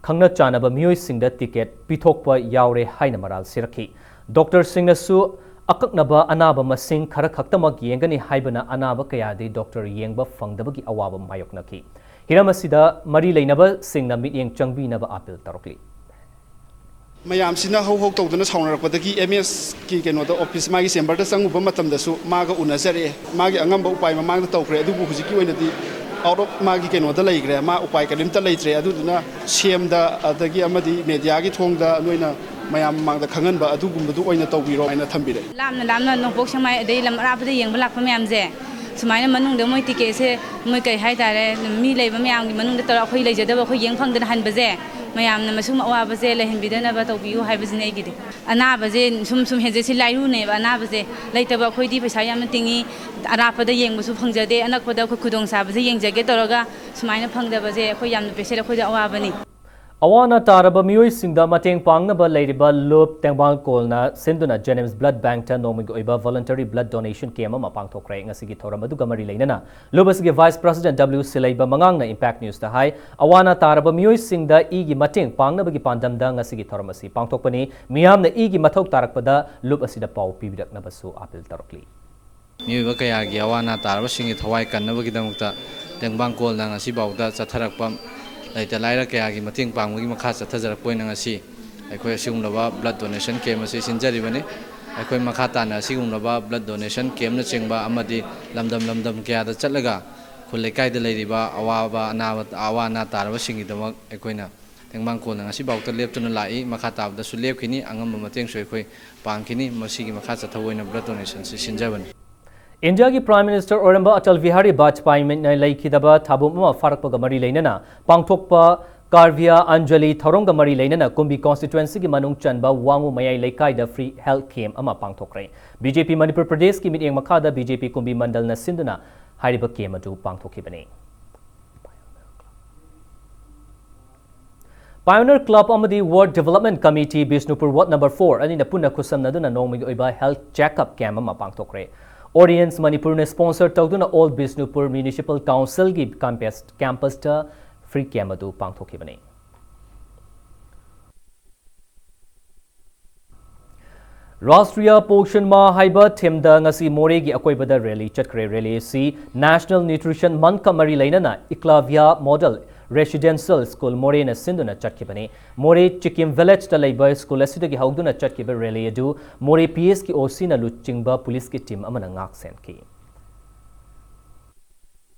ꯈꯪꯅ ꯆꯥꯟꯅꯕ ꯃꯤꯑꯣꯏꯁꯤꯡꯗ ticket ꯄꯤꯊꯣꯛꯄ ꯌꯥꯎꯔꯦ ꯍꯥꯏꯅ ꯃꯔꯥꯜ ꯁꯤꯔꯛꯈꯤ꯫ Doctorꯁꯤꯡꯅꯁꯨ ꯑꯀꯛꯅꯕ ꯑꯅꯥꯕ ꯃꯁꯤꯡ ꯈꯔ ꯈꯛꯇꯃꯛ ꯌꯦꯡꯒꯅꯤ ꯍꯥꯏꯕꯅ ꯑꯅꯥꯕ ꯀꯌꯥꯗꯤ doctor ꯌꯦꯡꯕ ꯐꯪꯗꯕꯒꯤ ꯑꯋꯥꯕ ꯃꯥꯌꯣꯛꯅꯈꯤ꯫ ꯍꯤꯔꯝ ꯑꯁꯤꯗ ꯃꯔꯤ ꯂꯩꯅꯕꯁꯤꯡꯅ ꯃꯤꯠꯌꯦꯡ ꯆꯪꯕꯤꯅꯕ appeal ꯇꯧꯔꯛꯂꯤ꯫ ꯃꯌꯥꯝꯁꯤꯅ ꯍꯧ ꯍꯧ ꯇꯧꯗꯨꯅ ꯁꯥꯎꯅꯔꯛꯄꯗꯒꯤ ꯑꯦꯝ ꯑꯦꯁꯀꯤ ꯀꯩꯅꯣꯗ office ꯃꯥꯒꯤ chamberꯗ ꯆꯪꯉꯨꯕ ꯃꯇꯝꯗꯁꯨ ꯃꯥꯒ ꯎꯅꯖꯔꯛꯑꯦ꯫ ꯃꯥꯒꯤ ꯑꯉꯝꯕ ꯎꯄꯥꯏ ꯃꯃꯥꯡꯗ ꯇꯧꯈ꯭ꯔꯦ, ꯑꯗꯨꯕꯨ ꯍꯧꯖꯤꯛꯀꯤ ꯑꯣꯏꯅꯗꯤ out of ꯃꯥꯒꯤ ꯀꯩꯅꯣꯗ ꯂꯩꯈ꯭ꯔꯦ, ꯃꯥ ꯎꯄꯥꯏ ꯀꯔꯤꯝꯇ ꯂꯩꯇ꯭ꯔꯦ꯫ ꯑꯗꯨꯗꯨꯅ ꯁꯤ ꯑꯦꯝꯗ ꯑꯗꯒꯤ ꯑꯃꯗꯤ mediaꯒꯤ ꯊꯣꯡꯗ ꯅꯣꯏꯅ ꯃꯌꯥꯝ ꯃꯃꯥꯡꯗ ꯈꯪꯍꯟꯕ ꯑꯗꯨꯒꯨꯝꯕꯗꯨ ꯑꯣꯏꯅ ꯇꯧꯕꯤꯔꯣ ꯍꯥꯏꯅ ꯊꯝꯕꯤꯔꯦ꯫ ꯂꯥꯞꯅ ꯂꯥꯞꯅ ꯅꯣꯡꯄꯣꯛ ꯁꯦꯛꯃꯥꯏ ꯑꯗꯩ ꯂꯝ ꯑꯔꯥꯞꯄꯗ ꯌꯦꯡꯕ ꯂꯥꯛꯄ ꯃꯌꯥꯝꯁꯦ ꯁꯨꯃꯥꯏꯅ ꯃꯅꯨꯡꯗ ꯃꯣꯏ ticketꯁꯦ ꯃꯣꯏ ꯀꯩ ꯍꯥꯏꯇꯥꯔꯦ, ꯃꯤ ꯂꯩꯕ ꯃꯌꯥꯝꯒꯤ ꯃꯅꯨꯡꯗ ꯇꯧꯔꯒ ꯑꯩꯈꯣꯏ ꯂꯩꯖꯗꯕ ꯑꯩꯈꯣꯏ ꯌꯦꯡ ꯐꯪꯗꯅ ꯍꯟꯕꯁꯦ, ꯃꯌꯥꯝꯅ ꯃꯁꯨꯝ ꯑꯋꯥꯕꯁꯦ ꯂꯩꯍꯟꯕꯤꯗꯅꯕ ꯇꯧꯕꯤꯌꯨ ꯍꯥꯏꯕꯁꯤꯅꯤ ꯑꯩꯒꯤꯗꯤ꯫ ꯑꯅꯥꯕꯁꯦ ꯁꯨꯝ ꯁꯨꯝ ꯍꯦꯟꯖꯦ ꯁꯤ ꯂꯥꯏꯔꯨꯅꯦꯕ꯫ ꯑꯅꯥꯕꯁꯦ ꯂꯩꯇꯕ ꯑꯩꯈꯣꯏꯗꯤ ꯄꯩꯁꯥ ꯌꯥꯝꯅ ꯇꯤꯡꯉꯤ, ꯑꯔꯥꯞꯄꯗ ꯌꯦꯡꯕꯁꯨ ꯐꯪꯖꯗꯦ, ꯑꯅꯛꯄꯗ ꯑꯩꯈꯣꯏ ꯈꯨꯗꯣꯡꯆꯥꯕꯁꯦ ꯌꯦꯡꯖꯒꯦ ꯇꯧꯔꯒ ꯁꯨꯃꯥꯏꯅ ꯐꯪꯗꯕꯁꯦ ꯑꯩꯈꯣꯏ ꯌꯥꯝꯅ ꯄꯦꯁꯦꯟ ꯑꯩꯈꯣꯏꯗ ꯑꯋꯥꯕꯅꯤ꯫ ꯑꯋꯥ ꯑꯅꯥ ꯇꯥꯔꯕ ꯃꯤꯑꯣꯏꯁꯤꯡꯗ ꯃꯇꯦꯡ ꯄꯥꯡꯅꯕ ꯂꯩꯔꯤꯕ ꯂꯨꯞ ꯇꯦꯡꯕꯥꯡꯈꯣꯜꯅ ꯁꯤꯟꯗꯨꯅ Jennings Blood Bankꯇ ꯅꯣꯡꯃꯒꯤ ꯑꯣꯏꯕ voluntary blood donation camp ꯑꯃ ꯄꯥꯡꯊꯣꯛꯈ꯭ꯔꯦ꯫ ꯉꯁꯤꯒꯤ ꯊꯧꯔꯝ ꯑꯗꯨꯒ ꯃꯔꯤ ꯂꯩꯅꯅ ꯂꯨꯞ ꯑꯁꯤꯒꯤ Vice President W ꯁꯤꯂꯩꯕ ꯃꯉꯥꯡꯅ Impact Newsꯇ ꯍꯥꯏ, ꯑꯋꯥ ꯑꯅꯥ ꯇꯥꯔꯕ ꯃꯤꯑꯣꯏꯁꯤꯡꯗ ꯏꯒꯤ ꯃꯇꯦꯡ ꯄꯥꯡꯅꯕꯒꯤ ꯄꯥꯟꯗꯝꯗ ꯉꯁꯤꯒꯤ ꯊꯧꯔꯝ ꯑꯁꯤ ꯄꯥꯡꯊꯣꯛꯄꯅꯤ꯫ ꯃꯤꯌꯥꯝꯅ ꯏꯒꯤ ꯃꯊꯧ ꯇꯥꯔꯛꯄꯗ ꯂꯨꯞ ꯑꯁꯤꯗ ꯄꯥꯎ ꯄꯤꯕꯤꯔꯛꯅꯕꯁꯨ appeal ꯇꯧꯔꯛꯂꯤ꯫ ꯃꯤꯑꯣꯏꯕ ꯀꯌꯥꯒꯤ ꯑꯋꯥ ꯑꯅꯥ ꯇꯥꯔꯕꯁꯤꯡꯒꯤ ꯊꯋꯥꯏ ꯀꯟꯅꯕꯒꯤꯗꯃꯛꯇ ꯇꯦꯡꯕꯥꯡꯈꯣꯜꯅ ꯉꯁꯤꯐꯥꯎꯗ ꯆꯠꯊꯔꯛꯄ ꯂꯩꯇ ꯂꯥꯏꯔ ꯀꯌꯥꯒꯤ ꯃꯇꯦꯡ ꯄꯥꯡꯕꯒꯤ ꯃꯈꯥ ꯆꯠꯊꯖꯔꯛꯄ ꯑꯣꯏꯅ ꯉꯁꯤ ꯑꯩꯈꯣꯏ ꯑꯁꯤꯒꯨꯝꯂꯕ blood donation camp ꯑꯁꯤ ꯁꯤꯟꯖꯔꯤꯕꯅꯤ꯫ ꯑꯩꯈꯣꯏ ꯃꯈꯥ ꯇꯥꯅ ꯑꯁꯤꯒꯨꯝꯂꯕ blood donation campꯅꯆꯤꯡꯕ ꯑꯃꯗꯤ ꯂꯝꯗꯝ ꯂꯝꯗꯝ ꯀꯌꯥꯗ ꯆꯠꯂꯒ ꯈꯨꯜ ꯂꯩꯀꯥꯏꯗ ꯂꯩꯔꯤꯕ ꯑꯋꯥꯕ ꯑꯅꯥꯕ, ꯑꯋꯥ ꯑꯅꯥ ꯇꯥꯔꯕꯁꯤꯡꯒꯤꯗꯃꯛ ꯑꯩꯈꯣꯏꯅ ꯇꯦꯡꯕꯥꯡꯈꯣꯜꯅ ꯉꯁꯤꯐꯥꯎꯗ ꯂꯦꯞꯇꯨꯅ ꯂꯥꯛꯏ꯫ ꯃꯈꯥ ꯇꯥꯕꯗꯁꯨ ꯂꯦꯞꯈꯤꯅꯤ꯫ ꯑꯉꯝꯕ ꯃꯇꯦꯡꯁꯨ ꯑꯩꯈꯣꯏ ꯄꯥꯡꯈꯤꯅꯤ꯫ ꯃꯁꯤꯒꯤ ꯃꯈꯥ ꯆꯠꯊꯕ ꯑꯣꯏꯅ blood donationꯁꯤ ꯁꯤꯟꯖꯕꯅꯤ꯫ ꯏꯟꯗꯤꯌꯥꯒꯤ Prime Minister ꯑꯣꯏꯔꯝꯕ ꯑꯇꯜ ꯕꯤꯍꯥꯔꯤ ꯕꯥꯖꯄꯥꯏꯅ ꯂꯩꯈꯤꯗꯕ ꯊꯥꯕꯨꯝ ꯑꯃ ꯐꯥꯔꯛꯄꯒ ꯃꯔꯤ ꯂꯩꯅꯅ ꯄꯥꯡꯊꯣꯛꯄ Karvya Anjali ꯊꯧꯔꯝꯒ ꯃꯔꯤ ꯂꯩꯅꯅ ꯀꯨꯝꯕꯤ constituencyꯒꯤ ꯃꯅꯨꯡ ꯆꯟꯕ ꯋꯥꯉꯨ ꯃꯌꯥꯏ ꯂꯩꯀꯥꯏꯗ free health camp ꯑꯃ ꯄꯥꯡꯊꯣꯛꯈ꯭ꯔꯦ꯫ ꯕꯤ ꯖꯦ ꯄꯤ ꯃꯅꯤꯄꯨꯔ ꯄ꯭ꯔꯗꯦꯁꯀꯤ ꯃꯤꯠꯌꯦꯡ ꯃꯈꯥꯗ ꯕꯤ ꯖꯦ ꯄꯤ ꯀꯨꯝꯕꯤ ꯃꯟꯗꯜꯅ ꯁꯤꯟꯗꯨꯅ ꯍꯥꯏꯔꯤꯕ camp ꯑꯗꯨ ꯄꯥꯡꯊꯣꯛꯈꯤꯕꯅꯤ꯫ Pioneer Club ꯑꯃꯗꯤ Ward Development Committee, Bishnupur Ward number four ꯑꯅꯤꯅ ꯄꯨꯟꯅ ꯈꯨꯠꯁꯝꯅꯗꯨꯅ ꯅꯣꯡꯃꯒꯤ ꯑꯣꯏꯕ health checkup camp ꯑꯃ ꯄꯥꯡꯊꯣꯛꯈ꯭ꯔꯦ꯫ Oriens Manipur ꯅ sponsor ꯇꯧꯗꯨꯅ All Bishnupur Municipal Council ꯒꯤ campus, campus ꯇ free camp ꯑꯗꯨ ꯄꯥꯡꯊꯣꯛꯈꯤꯕꯅꯤ꯫ ꯔꯥꯁꯇ꯭ꯔꯤꯌꯥ ꯄꯣꯁꯟ ꯃꯥꯍ ꯍꯥꯏꯕ theme ꯗ ꯉꯁꯤ ꯃꯣꯔꯦꯒꯤ ꯑꯀꯣꯏꯕꯗ rally ꯆꯠꯈ꯭ꯔꯦ꯫ Rally ꯑꯁꯤ National Nutrition Month ꯀ ꯃꯔꯤ ꯂꯩꯅꯅ Eklavya Model Residential School ꯃꯣꯔꯦꯅ ꯁꯤꯟꯗꯨꯅ ꯆꯠꯈꯤꯕꯅꯤ꯫ ꯃꯣꯔꯦ ꯆꯤꯀꯤꯝ village ꯇ ꯂꯩꯕ school ꯑꯁꯤꯗꯒꯤ ꯍꯧꯗꯨꯅ ꯆꯠꯈꯤꯕ rally ꯑꯗꯨ ꯃꯣꯔꯦ P S ꯀꯤ O C ꯅ ꯂꯨꯆꯤꯡꯕ police ꯀꯤ team ꯑꯃꯅ ꯉꯥꯛ ꯁꯦꯟꯈꯤ꯫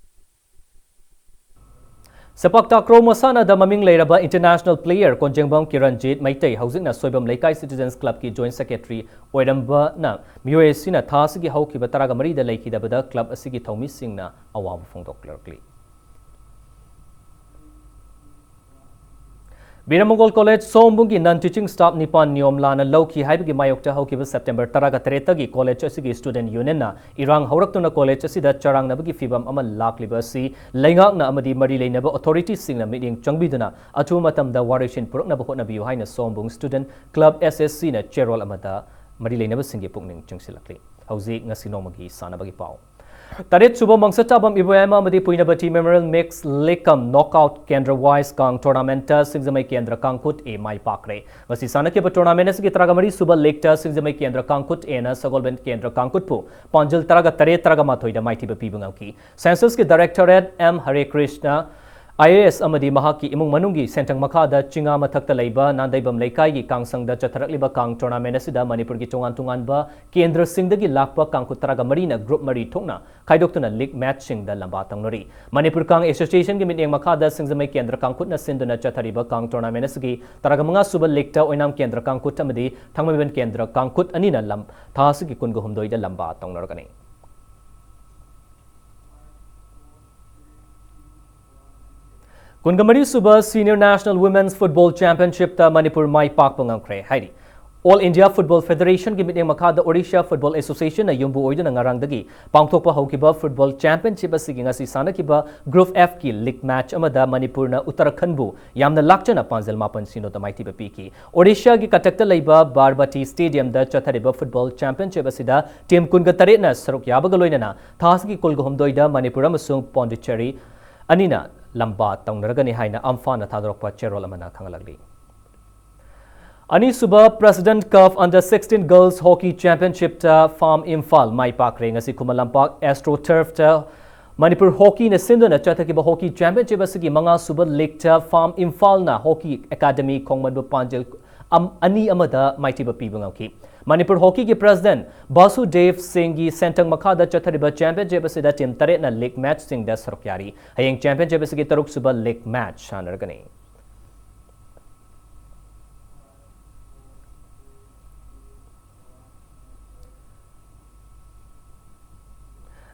ꯁꯦꯄꯥꯛ ꯇꯥꯀ꯭ꯔꯣ ꯃꯁꯥꯟꯅꯗ ꯃꯃꯤꯡ ꯂꯩꯔꯕ international player ꯀꯣꯟꯖꯦꯡꯕꯝ ꯀꯤꯔꯟꯖꯤꯠ ꯃꯩꯇꯩ, ꯍꯧꯖꯤꯛꯅ ꯁꯣꯏꯕꯝ ꯂꯩꯀꯥꯏ Citizens Club ꯀꯤ joint secretary ꯑꯣꯏꯔꯝꯕꯅ, ꯃꯤꯑꯣꯏ ꯑꯁꯤꯅ ꯊꯥ ꯑꯁꯤꯒꯤ ꯍꯧꯈꯤꯕ ꯇꯔꯥꯒ ꯃꯔꯤꯗ ꯂꯩꯈꯤꯗꯕꯗ club ꯑꯁꯤꯒꯤ ꯊꯧꯃꯤꯁꯤꯡꯅ ꯑꯋꯥꯕ ꯐꯣꯡꯗꯣꯛꯂꯛꯂꯤ꯫ ꯕꯤꯔꯃꯒꯣꯜ College ꯁꯣꯝꯕꯨꯡꯒꯤ non teaching staff ꯅꯤꯄꯥꯟ ꯅꯤꯌꯣꯝ ꯂꯥꯟꯅ ꯂꯧꯈꯤ ꯍꯥꯏꯕꯒꯤ ꯃꯥꯌꯣꯛꯇ ꯍꯧꯈꯤꯕ September ꯇꯔꯥꯒ ꯇꯔꯦꯠꯇꯒꯤ college ꯑꯁꯤꯒꯤ student union ꯅ ꯏꯔꯥꯡ ꯍꯧꯔꯛꯇꯨꯅ college ꯑꯁꯤꯗ ꯆꯔꯥꯡꯅꯕꯒꯤ ꯐꯤꯚꯝ ꯑꯃ ꯂꯥꯛꯂꯤꯕ ꯑꯁꯤ ꯂꯩꯉꯥꯛꯅ ꯑꯃꯗꯤ ꯃꯔꯤ ꯂꯩꯅꯕ authority ꯁꯤꯡꯅ ꯃꯤꯠꯌꯦꯡ ꯆꯪꯕꯤꯗꯨꯅ ꯑꯊꯨꯕ ꯃꯇꯝꯗ ꯋꯥꯔꯣꯏꯁꯤꯟ ꯄꯨꯔꯛꯅꯕ ꯍꯣꯠꯅꯕꯤꯌꯨ ꯍꯥꯏꯅ ꯁꯣꯝꯕꯨꯡ student club, S S C ꯅ ꯆꯦꯔꯣꯜ ꯑꯃꯗ ꯃꯔꯤ ꯂꯩꯅꯕꯁꯤꯡꯒꯤ ꯄꯨꯛꯅꯤꯡ ꯆꯤꯡꯁꯤꯜꯂꯛꯂꯤ꯫ ꯍꯧꯖꯤꯛ ꯉꯁꯤ ꯅꯣꯡꯃꯒꯤ ꯁꯥꯟꯅꯕꯒꯤ ꯄꯥꯎ꯫ ꯇꯔꯦꯠ ꯁꯨꯕ ꯃꯪꯁꯥꯇꯥꯕꯝ ꯏꯕꯣꯌꯥꯏꯃ ꯑꯃꯗꯤ ꯄꯨꯏꯅꯕꯇꯤ Memorial Mix League cum Knockout Kendra Wise ꯀꯥꯡ tournament ꯁꯤꯡꯖꯃꯩ ꯀꯦꯟꯗ꯭ꯔ ꯀꯥꯡꯈꯨꯠ A ꯃꯥꯏ ꯄꯥꯛꯈ꯭ꯔꯦ꯫ ꯉꯁꯤ ꯁꯥꯟꯅꯈꯤꯕ tournament ꯑꯁꯤꯒꯤ ꯇꯔꯥꯒ ꯃꯔꯤ ꯁꯨꯕ league ꯇ ꯁꯤꯡꯖꯃꯩ ꯀꯦꯟꯗ꯭ꯔ ꯀꯥꯡꯈꯨꯠ A ꯅ ꯁꯒꯣꯜꯕꯟ ꯀꯦꯟꯗ꯭ꯔ ꯀꯥꯡꯈꯨꯠꯄꯨ ꯄꯥꯟꯖꯜ ꯇꯔꯥꯒ ꯇꯔꯦꯠ, ꯇꯔꯥꯒ ꯃꯥꯊꯣꯏꯗ ꯃꯥꯏꯊꯤꯕ ꯄꯤꯕ ꯉꯝꯈꯤ꯫ Census ꯀꯤ directorate M Hare Krishna, I A S ꯑꯃꯗꯤ ꯃꯍꯥꯛꯀꯤ ꯏꯃꯨꯡ ꯃꯅꯨꯡꯒꯤ ꯁꯦꯟꯊꯪ ꯃꯈꯥꯗ ꯆꯤꯉꯥ ꯃꯊꯛꯇ ꯂꯩꯕ ꯅꯥꯟꯗꯩꯕꯝ ꯂꯩꯀꯥꯏꯒꯤ ꯀꯥꯡꯁꯪꯗ ꯆꯠꯊꯔꯛꯂꯤꯕ ꯀꯥꯡ tournament ꯑꯁꯤꯗ ꯃꯅꯤꯄꯨꯔꯒꯤ ꯇꯣꯉꯥꯟ ꯇꯣꯉꯥꯟꯕ ꯀꯦꯟꯗ꯭ꯔꯁꯤꯡꯗꯒꯤ ꯂꯥꯛꯄ ꯀꯥꯡꯈꯨꯠ ꯇꯔꯥꯒ ꯃꯔꯤꯅ group ꯃꯔꯤ ꯊꯣꯛꯅ ꯈꯥꯏꯗꯣꯛꯇꯨꯅ league match ꯁꯤꯡꯗ ꯂꯝꯕꯥ ꯇꯧꯅꯔꯤ꯫ ꯃꯅꯤꯄꯨꯔ ꯀꯥꯡ Association ꯒꯤ ꯃꯤꯠꯌꯦꯡ ꯃꯈꯥꯗ ꯁꯤꯡꯖꯃꯩ ꯀꯦꯟꯗ꯭ꯔ ꯀꯥꯡꯈꯨꯠꯅ ꯁꯤꯟꯗꯨꯅ ꯆꯠꯊꯔꯤꯕ ꯀꯥꯡ tournament ꯑꯁꯤꯒꯤ ꯇꯔꯥꯒ ꯃꯉꯥ ꯁꯨꯕ league ꯇ ꯑꯣꯏꯅꯥꯝ ꯀꯦꯟꯗ꯭ꯔ ꯀꯥꯡꯈꯨꯠ ꯑꯃꯗꯤ ꯊꯥꯡꯃꯩꯕꯟ ꯀꯦꯟꯗ꯭ꯔ ꯀꯥꯡꯈꯨꯠ ꯑꯅꯤꯅ ꯂꯝ, ꯊꯥ ꯑꯁꯤꯒꯤ ꯀꯨꯟꯒ ꯍꯨꯝꯗꯣꯏꯗ ꯂꯝꯕꯥ ꯇꯧꯅꯔꯒꯅꯤ꯫ ꯀꯨꯟꯒ ꯃꯔꯤ ꯁꯨꯕ Senior National Women's Football Championship ꯇ ꯃꯅꯤꯄꯨꯔ ꯃꯥꯏ ꯄꯥꯛꯄ ꯉꯝꯈ꯭ꯔꯦ ꯍꯥꯏꯔꯤ꯫ All India Football Federation ꯒꯤ ꯃꯤꯠꯌꯦꯡ ꯃꯈꯥꯗ Odisha Football Association ꯅ ꯌꯨꯝꯕꯨ ꯑꯣꯏꯗꯨꯅ ꯉꯔꯥꯡꯗꯒꯤ ꯄꯥꯡꯊꯣꯛꯄ ꯍꯧꯈꯤꯕ football championship ꯑꯁꯤꯒꯤ ꯉꯁꯤ ꯁꯥꯟꯅꯈꯤꯕ Group F ꯀꯤ league match ꯑꯃꯗ ꯃꯅꯤꯄꯨꯔꯅ ꯎꯠꯇꯔꯥꯈꯟꯕꯨ ꯌꯥꯝꯅ ꯂꯥꯛꯆꯅ ꯄꯥꯟꯖꯜ ꯃꯥꯄꯟ ꯁꯤꯅꯣꯗ ꯃꯥꯏꯊꯤꯕ ꯄꯤꯈꯤ꯫ Odisha ꯒꯤ ꯀꯇꯛꯇ ꯂꯩꯕ ꯕꯥꯔꯕꯇꯤ stadium ꯗ ꯆꯠꯊꯔꯤꯕ football championship ꯑꯁꯤꯗ team ꯀꯨꯟꯒ ꯇꯔꯦꯠꯅ ꯁꯔꯨꯛ ꯌꯥꯕꯒ ꯂꯣꯏꯅꯅ ꯊꯥ ꯑꯁꯤꯒꯤ ꯀꯨꯟꯒ ꯍꯨꯝꯗꯣꯏꯗ ꯃꯅꯤꯄꯨꯔ ꯑꯃꯁꯨꯡ ꯄꯣꯟꯗꯤꯆꯦꯔꯤ ꯑꯅꯤꯅ ꯂꯝꯕꯥ ꯇꯧꯅꯔꯒꯅꯤ ꯍꯥꯏꯅ ꯑꯝꯐꯥꯅ ꯊꯥꯗꯣꯔꯛꯄ ꯆꯦꯔꯣꯜ ꯑꯃꯅ ꯈꯪꯍꯜꯂꯛꯂꯤ꯫ ꯑꯅꯤꯁꯨꯕ President Cup Under sixteen Girls Hockey Championship ꯇ ꯐꯥꯝ ꯏꯝꯐꯥꯜ ꯃꯥꯏ ꯄꯥꯛꯈ꯭ꯔꯦ꯫ ꯉꯁꯤ ꯈꯨꯃꯟ ꯂꯝꯄꯥꯛ AstroTurf ꯇ ꯃꯅꯤꯄꯨꯔ ꯍꯣꯀꯤꯅ ꯁꯤꯟꯗꯨꯅ ꯆꯠꯊꯈꯤꯕ ꯍꯣꯀꯤ ꯆꯦꯝꯄꯤꯌꯟꯁꯤꯞ ꯑꯁꯤꯒꯤ ꯃꯉꯥꯁꯨꯕ ꯂꯤꯒꯇ ꯐꯥꯝ ꯏꯝꯐꯥꯜꯅ ꯍꯣꯀꯤ ꯑꯦꯀꯥꯗꯃꯤ ꯈꯣꯡꯃꯟꯕꯨ ꯄꯥꯟꯖꯜ ꯑꯝ-, ꯑꯅꯤ ꯑꯃꯗ ꯃꯥꯏꯊꯤꯕ ꯄꯤꯕ ꯉꯝꯈꯤ꯫ ꯃꯅꯤꯄꯨꯔ ꯍꯣꯀꯤꯒꯤ ꯄ꯭ꯔꯦꯁꯤꯗꯦꯟꯠ ꯕꯥꯁꯨꯗꯦꯕ ꯁꯤꯡꯒꯤ ꯁꯦꯟꯊꯪ ꯃꯈꯥꯗ ꯆꯠꯊꯔꯤꯕ ꯆꯦꯝꯄꯤꯌꯟꯁꯤꯞ ꯑꯁꯤꯗ ꯇꯤꯝ ꯇꯔꯦꯠꯅ ꯂꯤꯒ ꯃꯦꯆꯁꯤꯡꯗ ꯁꯔꯨꯛ ꯌꯥꯔꯤ꯫ ꯍꯌꯦꯡ ꯆꯦꯝꯄꯤꯌꯟꯁꯤꯞ ꯑꯁꯤꯒꯤ ꯇꯔꯨꯛꯁꯨꯕ ꯂꯤꯒ ꯃꯦꯆ ꯁꯥꯟꯅꯔꯒꯅꯤ꯫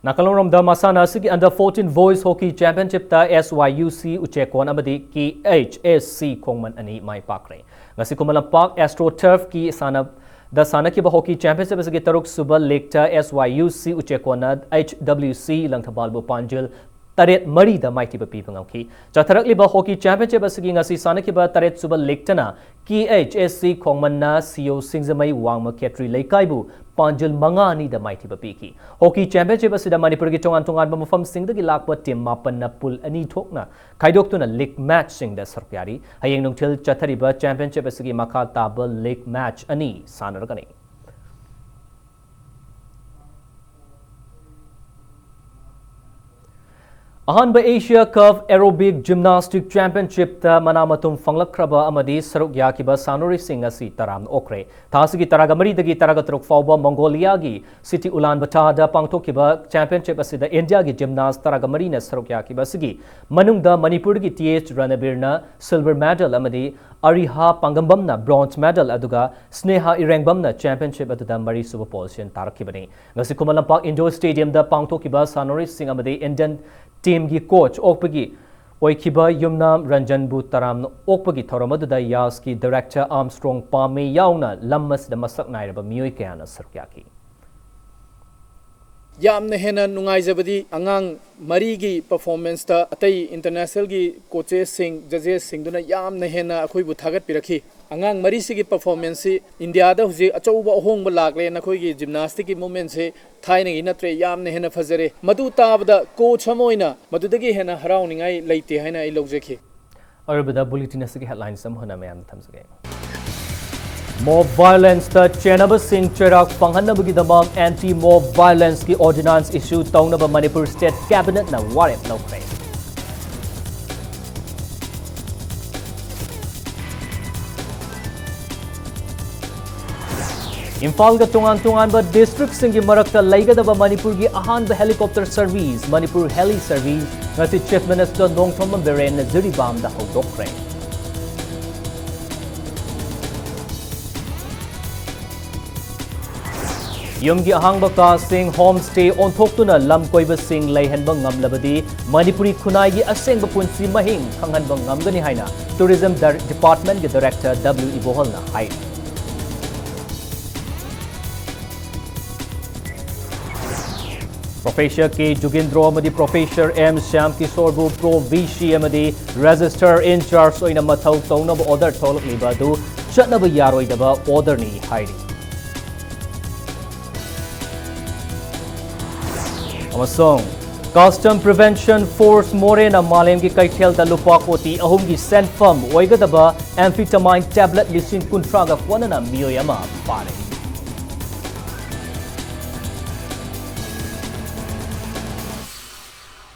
ꯅꯥꯀꯜꯂꯣꯝꯗ ꯃꯁꯥꯟꯅ ꯑꯁꯤꯒꯤ Under fourteen Boys Hockey Championship ꯇ S Y U C ꯎꯆꯦꯛꯀꯣꯟ ꯑꯃꯗꯤ K H S C ꯈꯣꯡꯃꯟ ꯑꯅꯤ ꯃꯥꯏ ꯄꯥꯛꯈ꯭ꯔꯦ꯫ ꯉꯁꯤ ꯈꯨꯃꯟ ꯂꯝꯄꯥꯛ AstroTurf ꯀꯤ ꯁꯥꯟꯅ-, ꯗ ꯁꯥꯟꯅꯈꯤꯕ ꯍꯣꯀꯤ ꯆꯦꯝꯄꯤꯌꯟꯁꯤꯞ ꯑꯁꯤꯒꯤ ꯇꯔꯨꯛꯁꯨꯕ ꯂꯤꯒꯇ S Y U C ꯎꯆꯦꯛꯀꯣꯟꯅ H W C ꯂꯪꯊꯕꯥꯜꯕꯨ ꯄꯥꯟꯖꯤꯜ ꯇꯔꯦꯠ ꯃꯔꯤꯗ ꯃꯥꯏꯊꯤꯕ ꯄꯤꯕ ꯉꯝꯈꯤ꯫ ꯆꯠꯊꯔꯛꯂꯤꯕ ꯍꯣꯀꯤ ꯆꯦꯝꯄꯤꯌꯟꯁꯤꯞ ꯑꯁꯤꯒꯤ ꯉꯁꯤ ꯁꯥꯟꯅꯈꯤꯕ ꯇꯔꯦꯠꯁꯨꯕ ꯂꯤꯒꯇꯅ K H S C ꯈꯣꯡꯃꯟꯅ C O ꯁꯤꯡꯖꯃꯩ ꯋꯥꯡꯃ ꯈꯦꯇ꯭ꯔꯤ ꯂꯩꯀꯥꯏꯕꯨ ꯄꯥꯟꯖꯤꯜ ꯃꯉꯥ ꯑꯅꯤꯗ ꯃꯥꯏꯊꯤꯕ ꯄꯤꯈꯤ꯫ ꯍꯣꯀꯤ ꯆꯦꯝꯄꯤꯌꯟꯁꯤꯞ ꯑꯁꯤꯗ ꯃꯅꯤꯄꯨꯔꯒꯤ ꯇꯣꯉꯥꯟ ꯇꯣꯉꯥꯟꯕ ꯃꯐꯝꯁꯤꯡꯗꯒꯤ ꯂꯥꯛꯄ ꯇꯤꯝ ꯃꯥꯄꯟꯅ ꯄꯨꯜ ꯑꯅꯤ ꯊꯣꯛꯅ ꯈꯥꯏꯗꯣꯛꯇꯨꯅ ꯂꯤꯒ ꯃꯦꯆꯁꯤꯡꯗ ꯁꯔꯨꯛ ꯌꯥꯔꯤ꯫ ꯍꯌꯦꯡ ꯅꯨꯡꯊꯤꯜ ꯆꯠꯊꯔꯤꯕ ꯆꯦꯝꯄꯤꯌꯟꯁꯤꯞ ꯑꯁꯤꯒꯤ ꯃꯈꯥ ꯇꯥꯕ ꯂꯤꯒ ꯃꯦꯆ ꯑꯅꯤ ꯁꯥꯟꯅꯔꯒꯅꯤ꯫ ꯑꯍꯥꯟꯕ Asia Cup Aerobic Gymnastic Championship ꯇ ꯃꯅꯥ ꯃꯊꯨꯝ ꯐꯪꯂꯛꯈ꯭ꯔꯕ ꯑꯃꯗꯤ ꯁꯔꯨꯛ ꯌꯥꯈꯤꯕ ꯁꯥꯟꯅꯔꯣꯏꯁꯤꯡ ꯑꯁꯤ ꯇꯔꯥꯝꯅ ꯑꯣꯛꯈ꯭ꯔꯦ꯫ ꯊꯥ ꯑꯁꯤꯒꯤ ꯇꯔꯥꯒ ꯃꯔꯤꯗꯒꯤ ꯇꯔꯥꯒ ꯇꯔꯨꯛ ꯐꯥꯎꯕ ꯃꯣꯡꯒꯣꯂꯤꯌꯥꯒꯤ city ꯎꯂꯥꯟ ꯕꯇꯥꯗ ꯄꯥꯡꯊꯣꯛꯈꯤꯕ ꯆꯦꯝꯄꯤꯌꯟꯁꯤꯞ ꯑꯁꯤꯗ ꯏꯟꯗꯤꯌꯥꯒꯤ ꯖꯤꯝꯅꯥꯁ ꯇꯔꯥꯒ ꯃꯔꯤꯅ ꯁꯔꯨꯛ ꯌꯥꯈꯤꯕ ꯑꯁꯤꯒꯤ ꯃꯅꯨꯡꯗ ꯃꯅꯤꯄꯨꯔꯒꯤ T H ꯔꯅꯕꯤꯔꯅ silver medal ꯑꯃꯗꯤ ꯑꯔꯤꯍꯥ ꯄꯥꯡꯒꯝꯕꯝꯅ bronze medal, ꯑꯗꯨꯒ ꯁ꯭ꯅꯦꯍꯥ ꯏꯔꯦꯡꯕꯝꯅ ꯆꯦꯝꯄꯤꯌꯟꯁꯤꯞ ꯑꯗꯨꯗ ꯃꯔꯤꯁꯨꯕ position ꯇꯥꯔꯛꯈꯤꯕꯅꯤ꯫ ꯉꯁꯤ ꯈꯨꯃꯟ ꯂꯝꯄꯥꯛ indoor stadium ꯗ ꯄꯥꯡꯊꯣꯛꯈꯤꯕ ꯁꯥꯟꯅꯔꯣꯏꯁꯤꯡ ꯑꯃꯗꯤ Indian team ꯒꯤ coach ꯑꯣꯛꯄꯒꯤ ꯑꯣꯏꯈꯤꯕ ꯌꯨꯝꯅꯥꯝ ꯔꯟꯖꯟꯕꯨ ꯇꯔꯥꯝꯅ ꯑꯣꯛꯄꯒꯤ ꯊꯧꯔꯝ ꯑꯗꯨꯗ ꯌꯥꯁꯀꯤ ꯗꯥꯏꯔꯦꯛꯇꯔ ꯑꯥꯔꯝꯁꯇ꯭ꯔꯣꯡ ꯄꯥꯝꯃꯦ ꯌꯥꯎꯅ ꯂꯝ ꯑꯁꯤꯗ ꯃꯁꯛ ꯅꯥꯏꯔꯕ ꯃꯤꯑꯣꯏ ꯀꯌꯥꯅ ꯁꯔꯨꯛ ꯌꯥꯈꯤ꯫ ꯌꯥꯝꯅ ꯍꯦꯟꯅ ꯅꯨꯡꯉꯥꯏꯖꯕꯗꯤ ꯑꯉꯥꯡ ꯃꯔꯤꯒꯤ ꯄꯔꯐꯣꯔꯃꯦꯟꯁꯇ ꯑꯇꯩ ꯏꯟꯇꯔꯅꯦꯁꯅꯦꯜꯒꯤ ꯀꯣꯆꯦꯁꯁꯤꯡ, ꯖꯖꯦꯁꯁꯤꯡꯗꯨꯅ ꯌꯥꯝꯅ ꯍꯦꯟꯅ ꯑꯩꯈꯣꯏꯕꯨ ꯊꯥꯒꯠꯄꯤꯔꯛꯈꯤ꯫ ꯑꯉꯥꯡ ꯃꯔꯤꯁꯤꯒꯤ ꯄꯔꯐꯣꯔꯃꯦꯟꯁꯁꯤ ꯏꯟꯗꯤꯌꯥꯗ ꯍꯧꯖꯤꯛ ꯑꯆꯧꯕ ꯑꯍꯣꯡꯕ ꯂꯥꯛꯂꯦ꯫ ꯅꯈꯣꯏꯒꯤ ꯖꯤꯝꯅꯥꯁꯇꯤꯛꯀꯤ ꯃꯨꯞꯃꯦꯟꯁꯦ ꯊꯥꯏꯅꯒꯤ ꯅꯠꯇ꯭ꯔꯦ, ꯌꯥꯝꯅ ꯍꯦꯟꯅ ꯐꯖꯔꯦ꯫ ꯃꯗꯨ ꯇꯥꯕꯗ ꯀꯣꯆ ꯑꯃ ꯑꯣꯏꯅ ꯃꯗꯨꯗꯒꯤ ꯍꯦꯟꯅ ꯍꯔꯥꯎꯅꯤꯡꯉꯥꯏ ꯂꯩꯇꯦ ꯍꯥꯏꯅ ꯑꯩ ꯂꯧꯖꯈꯤ꯫ ꯑꯔꯣꯏꯕꯗ ꯕꯨꯂꯦꯇꯤꯟ ꯑꯁꯤꯒꯤ ꯍꯦꯗꯂꯥꯏꯟꯁ ꯑꯃ ꯍꯟꯅ ꯃꯌꯥꯝꯗ ꯊꯝꯖꯒꯦ꯫ ꯃꯣꯕ ꯚꯥꯏꯑꯣꯂꯦꯟꯁꯇ ꯆꯦꯟꯅꯕꯁꯤꯡ ꯆꯩꯔꯥꯛ ꯐꯪꯍꯟꯅꯕꯒꯤꯗꯃꯛ ꯑꯦꯟꯇꯤ ꯃꯣꯕ ꯚꯥꯏꯑꯣꯂꯦꯟꯁꯀꯤ ꯑꯣꯔꯗꯤꯅꯥꯟꯁ ꯏꯁꯨ ꯇꯧꯅꯕ ꯃꯅꯤꯄꯨꯔ ꯁ꯭ꯇꯦꯠ ꯀꯦꯕꯤꯅꯦꯠꯅ ꯋꯥꯔꯦꯞ ꯂꯧꯈ꯭ꯔꯦ꯫ ꯏꯝꯐꯥꯜꯒ ꯇꯣꯉꯥꯟ ꯇꯣꯉꯥꯟꯕ ꯗꯤꯁꯇ꯭ꯔꯤꯛꯁꯤꯡꯒꯤ ꯃꯔꯛꯇ ꯂꯩꯒꯗꯕ ꯃꯅꯤꯄꯨꯔꯒꯤ ꯑꯍꯥꯟꯕ helicopter service, Manipur heli service, ꯉꯁꯤ ꯆꯤꯐ ꯃꯤꯅꯤꯁꯇꯔ ꯅꯣꯡꯊꯣꯝꯕꯝ ꯕꯤꯔꯦꯟꯅ ꯖꯤꯔꯤꯕꯥꯝꯗ ꯍꯧꯗꯣꯛꯈ꯭ꯔꯦ꯫ ꯌꯨꯝꯒꯤ ꯑꯍꯥꯡꯕ ꯀꯥꯁꯤꯡ ꯍꯣꯝ ꯁ꯭ꯇꯦ ꯑꯣꯟꯊꯣꯛꯇꯨꯅ ꯂꯝ ꯀꯣꯏꯕꯁꯤꯡ ꯂꯩꯍꯟꯕ ꯉꯝꯂꯕꯗꯤ ꯃꯅꯤꯄꯨꯔꯤ ꯈꯨꯟꯅꯥꯏꯒꯤ ꯑꯁꯦꯡꯕ ꯄꯨꯟꯁꯤ ꯃꯍꯤꯡ ꯈꯪꯍꯟꯕ ꯉꯝꯒꯅꯤ ꯍꯥꯏꯅ ꯇꯨꯔꯤꯖꯝ ꯗꯔ-, ꯗꯤꯄꯥꯔꯠꯃꯦꯟꯒꯤ ꯗꯥꯏꯔꯦꯛꯇꯔ ꯗꯕ꯭ꯂꯤꯎ ꯏꯕꯣꯍꯜꯅ ꯍꯥꯏꯔꯤ꯫ ꯄ꯭ꯔꯣꯐꯦꯁꯔ ꯀꯦ ꯖꯨꯒꯦꯟꯗ꯭ꯔꯣ ꯑꯃꯗꯤ ꯄ꯭ꯔꯣꯐꯦꯁꯔ ꯑꯦꯝ ꯁ꯭ꯌꯥꯝ ꯀꯤꯁꯣꯔꯕꯨ ꯄ꯭ꯔꯣ ꯚꯤ ꯁꯤ ꯑꯃꯗꯤ ꯔꯦꯖꯤꯁꯇꯔ ꯏꯟ ꯆꯥꯔꯖ ꯑꯣꯏꯅ ꯃꯊꯧ ꯇꯧꯅꯕ ꯑꯣꯔꯗꯔ ꯊꯣꯛꯂꯛꯂꯤꯕ ꯑꯗꯨ ꯆꯠꯅꯕ ꯌꯥꯔꯣꯏꯗꯕ ꯑꯣꯔꯗꯔꯅꯤ ꯍꯥꯏꯔꯤ꯫ ꯑꯃꯁꯨꯡ ꯀꯁꯇꯝ ꯄ꯭ꯔꯤꯚꯦꯟꯁꯟ ꯐꯣꯔꯁ ꯃꯣꯔꯦꯅ ꯃꯥꯂꯦꯝꯒꯤ ꯀꯩꯊꯦꯜꯗ ꯂꯨꯄꯥ ꯀꯣꯇꯤ ꯑꯍꯨꯝꯒꯤ ꯁꯦꯟꯐꯝ ꯑꯣꯏꯒꯗꯕ ꯑꯦꯝꯐꯤꯇꯥꯃꯥꯏꯟ ꯇꯦꯕ꯭ꯂꯦꯠ ꯂꯤꯁꯤꯡ ꯀꯨꯟꯊ꯭ꯔꯥꯒ ꯀꯣꯟꯅꯅ ꯃꯤꯑꯣꯏ ꯑꯃ ꯐꯥꯔꯦ꯫